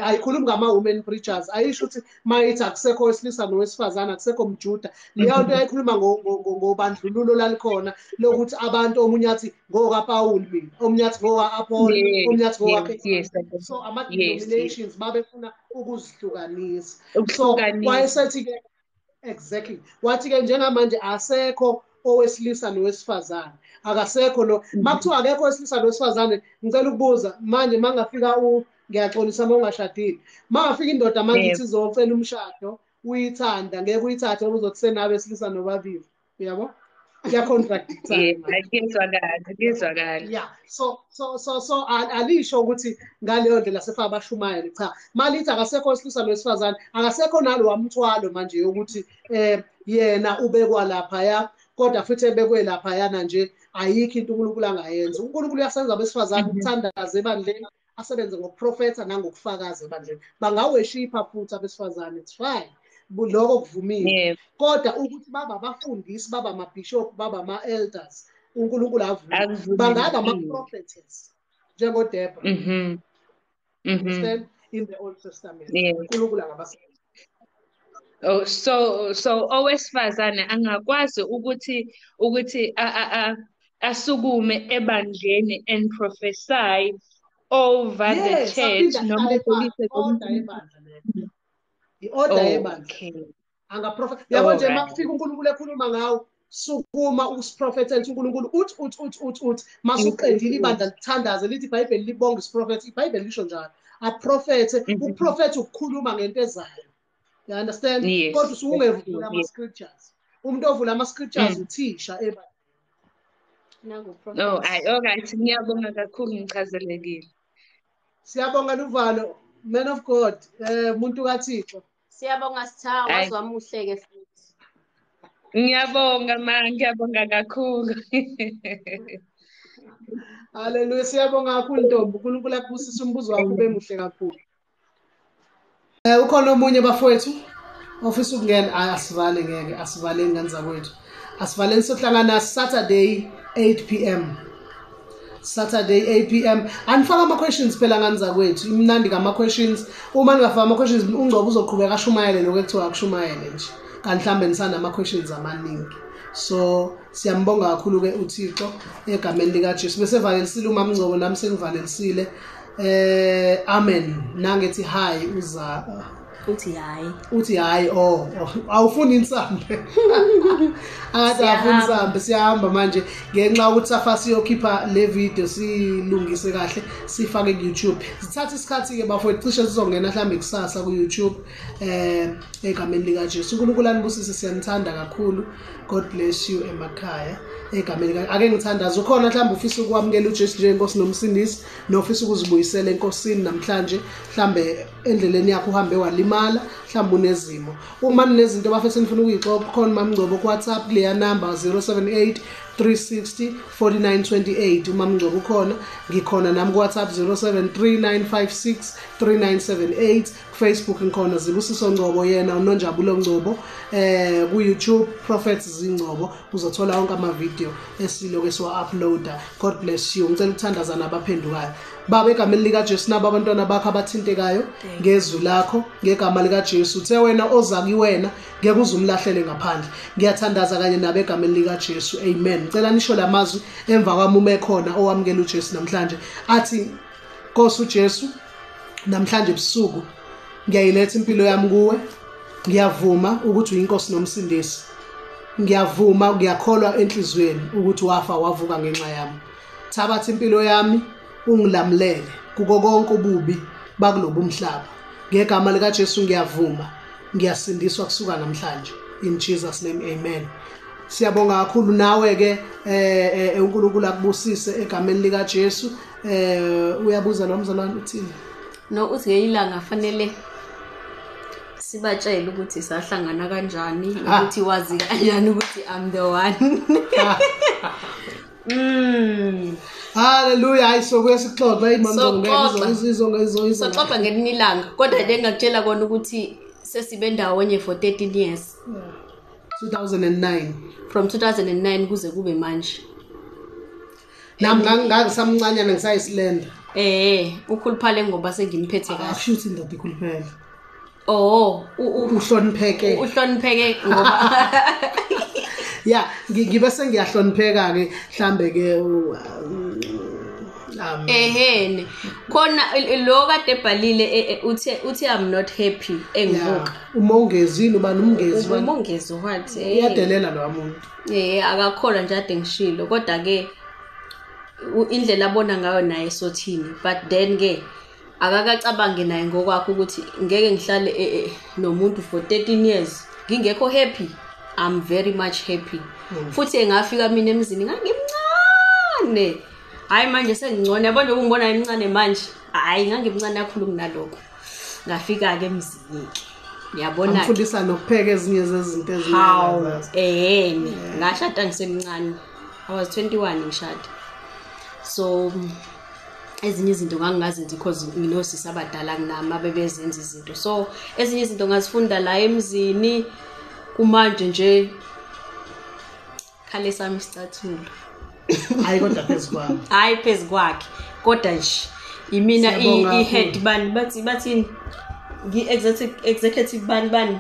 ayikhulumi ngama-women preachers, ayisho ukuthi mayithi akusekho owesilisa nowesifazane, akusekho mJuda. Leyo nto yayikhuluma ngobandlululo lalikhona lokuthi abantu omunye athi ngokaPaul mina, omunye athi ngoka-Apollo, omunye athi ngoka. So ama-denominations babefuna ukuzihlukanisa. So wayesethi-ke exactly. Wathi-ke njengamanje asekho owesilisa nowesifazane. Akasekho lo. Makuthiwa akekho owesilisa nowesifazane, ngicela ukubuza manje mangafika ngiyaxolisa uma ungashadile. Mangafika indoda manje ithi izocela umshado, uyithanda, ngeke uyithathe uzothi senabesilisa nobabili. Uyabo? Kuya-contradict. Kuyezwakala. Yeah. So alisho ukuthi ngaleyo ndlela sefaka abashumayeli, cha. Malithi akasekho owesilisa nowesifazane, akasekho nalo wamthwalo manje yokuthi yena ubekwa laphaya, kodwa futhi ebekwe laphayana nje ayikho into uNkulunkulu angayenza. uNkulunkulu uyasenza abesifazane ukuthandaza ebandleni, asebenze ngokuprofetha nangokufakaza ebandleni. Bangaweshipha futhi abesifazane, it's fine. Lokho kuvumile. Kodwa ukuthi baba abafundisi, baba amabishop, baba ama-elders, uNkulunkulu avumile. Bangaba ama-prophets njengoDebra. Understand? In the Old Testament. uNkulunkulu angabasebenza. Oh, so owesifazane angakwazi ukuthi asukume ebandleni and prophesy over the church noma order yebandla leyo. I-order yebandla. Angaprofetha. Yabo nje makufika uNkulunkulu ekhuluma ngawo, sukuma usiprofethele uNkulunkulu uthi masuqedile ibandla lithandaze lithi iBhayibheli libonga isiprofethi, iBhayibheli lisho njalo. Aprofethe, ukuprofetha ukukhuluma ngento ezayo. You understand? Kodwa usungevula ama scriptures. Umuntu ovula ama scriptures uthisha ebandleni. No, all right, ngiyabonga kakhulu, ngichazelekile. Siyabonga Luvalo, man of God, muntu kaThixo. Siyabonga Sitha, waze wamuhleke futhi. Ngiyabonga ma, ngiyabonga kakhulu. Hallelujah, siyabonga kakhulu ntombi. uNkulunkulu akubusise, umbuzo wakho ube muhle kakhulu. Ukhona omunye bafowethu ofisa ukungena? Asivale ngeke, asivaleni ngane zakwethu. Asivaleni, sohlangana Saturday 8 p.m. Saturday 8 p.m. Anifaka ama questions phela ngane zakwethu. Imnandi ngama questions. Uma ningafaka ama questions uNgcobo uzoqhubeka ashumayele lokho ekuthiwa akushumayele nje. Kanti mhlambe nisana ama questions amaningi. So siyambonga kakhulu ke uThixo egameni lika Jesu. Bese valelisile uMama Ngcobo, nami sengivalelisile. Amen. Nangethi hi uza uthi hayi. Uthi hayi, oh, awufuni insambe. Akathi afuni insambe, siyahamba manje ngenxa ukuthi safa siyokhipha le video silungise kahle sifake ku YouTube. Sithatha isikhathi ke bafowethu, cishe sizongena mhlambe kusasa ku YouTube egameni lika Jesu. uNkulunkulu anibusise, siyanithanda kakhulu. God bless you emakhaya egameni lika. Ake ngithandaze. Ukhona mhlambe ufisa ukwamukela uJesu njengenkosi nomsindisi, nofisa ukuzibuyisela enkosini namhlanje, mhlambe endleleni yakho uhambe walimala, mhlambe unezimo. Uma ninezinto bafethu nifuna ukuyixoxa, khona Mama Ngcobo ku WhatsApp kuleya number 078 360 4928. Umama Ngcobo ukhona, ngikhona nami ku WhatsApp 073956 3978. Facebook ngikhona Zibusiso Ngcobo, yena uNonjabulo Ngcobo. Ku YouTube Prophet Zingcobo, uzothola wonke ama video esiloke siwa uploada. God bless you. Ngicela ukuthandaza nabaphendukayo. Baba, egameni lika Jesu, nabo abantwana bakho abathintekayo ngezwi lakho, ngegama lika Jesu, uthe wena oza kuwena ngeke uzumlahlele ngaphandle. Ngiyathandaza kanye nabo egameni lika Jesu, amen. Ngicela nisho lamazwi emva kwami uma ekhona owamukela uJesu namhlanje, athi Nkosi uJesu, namhlanje ebusuku ngiyayiletha impilo yami kuwe. Ngiyavuma ukuthi uyinkosi nomsindisi. Ngiyavuma, ngiyakholwa enhliziyweni ukuthi wafa wavuka ngenxa yami. Thabatha impilo yami ungilamulele kuko konke ububi bakulobu umhlaba. Ngegama lika Jesu ngiyavuma, ngiyasindiswa kusuka namhlanje. In Jesus name, amen. Siyabonga kakhulu nawe ke, uNkulunkulu akubusise egameni lika Jesu. Uyabuza lo mzalwane uthini? No, uthi ngeyilanga fanele sibatshele ukuthi sahlangana kanjani, ukuthi wazi kanjani ukuthi I'm the one. Hallelujah. Hayi, sokuye sixoxe imama izo. Soxoxa ngelinye ilanga, kodwa nje ngakutshela kona ukuthi sesibe ndawonye for 13 years. 2009. From 2009 kuze kube manje. Nami ngangisamncanyana ngisayisilenda. Ukhuluphale ngoba sengimphethe kahle. Akusho indoda ikhuluphele. Oh, uhlonipheke. Uhlonipheke ngoba yeah, ngibe sengiyahlonipheka ke mhlambe ke ehene. Khona lo kade ebhalile uthi I'm not happy engibuka. Umongezini ubani umngezi ubani? Umongezi wathi uyadelela lo muntu. Akakholwa nje ade ngishilo, kodwa ke indlela abona ngayo naye sothini, but then ke akakacabangi naye ngokwakho ukuthi ngeke ngihlale nomuntu for 13 years ngingekho happy. I'm very much happy. Futhi engafika mina emzini ngangimncane. Hayi manje sengingcono, yabo nje ungibona emncane manje. Hayi ngangimncane kakhulu kunalokho. Ngafika ke emzini ke. Ngiyabona. Ngifundisa nokupheka ezinye zezinto eziningi. Ngashada ngisemncane. I was 21 ngishada. So ezinye izinto ngangingazenzi because nginosisi abadala kunami abebezenza izinto. So ezinye izinto ngazifunda la emzini. Kumanje nje khale sami isicathulo. Hayi kodwa phezukwami. Hayi phezukwakhe. Kodwa nje imina i-head bani bathi ngi-executive bani bani.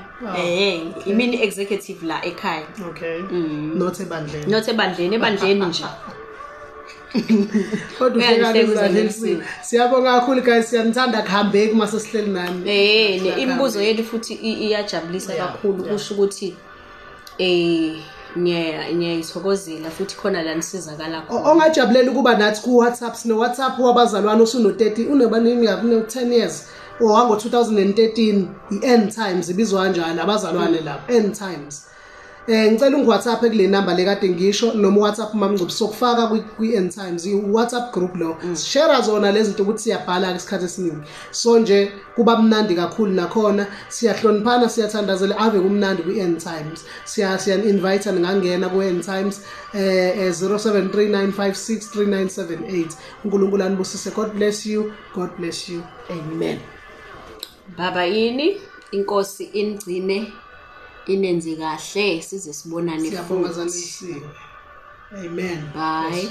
Imina executive la ekhaya. Okay. Not ebandleni. Not ebandleni, ebandleni nje. Kodwa siyabonga kakhulu guys, siyanithanda, kuhambeki uma sesihleli nani. Imibuzo yethu futhi iyajabulisa kakhulu, kusho ukuthi Ngiyayithokozela futhi khona la nisizakala khona. Ongajabulela ukuba nathi ku WhatsApp, sino WhatsApp wabazalwane usuno 30 unebaningi une 10 years owango 2013, i-End Times ibizwa kanjalo abazalwane lapho, End Times. Ngicela ungi WhatsApp kule number le kade ngisho, noma WhatsApp Mamngcobo, sokufaka kwi End Times i WhatsApp group lo. Share zona lezi zinto ukuthi siyabhala isikhathi esiningi, so nje kuba mnandi kakhulu nakhona, siyahloniphana, siyathandazela, ave kumnandi kwi End Times. Siya invite ningangena ku End Times 0739563978. uNkulunkulu anibusise. God bless you, God bless you, amen. Baba yini inkosi inigcine inenze kahle, size sibonane futhi. Amen. Bye.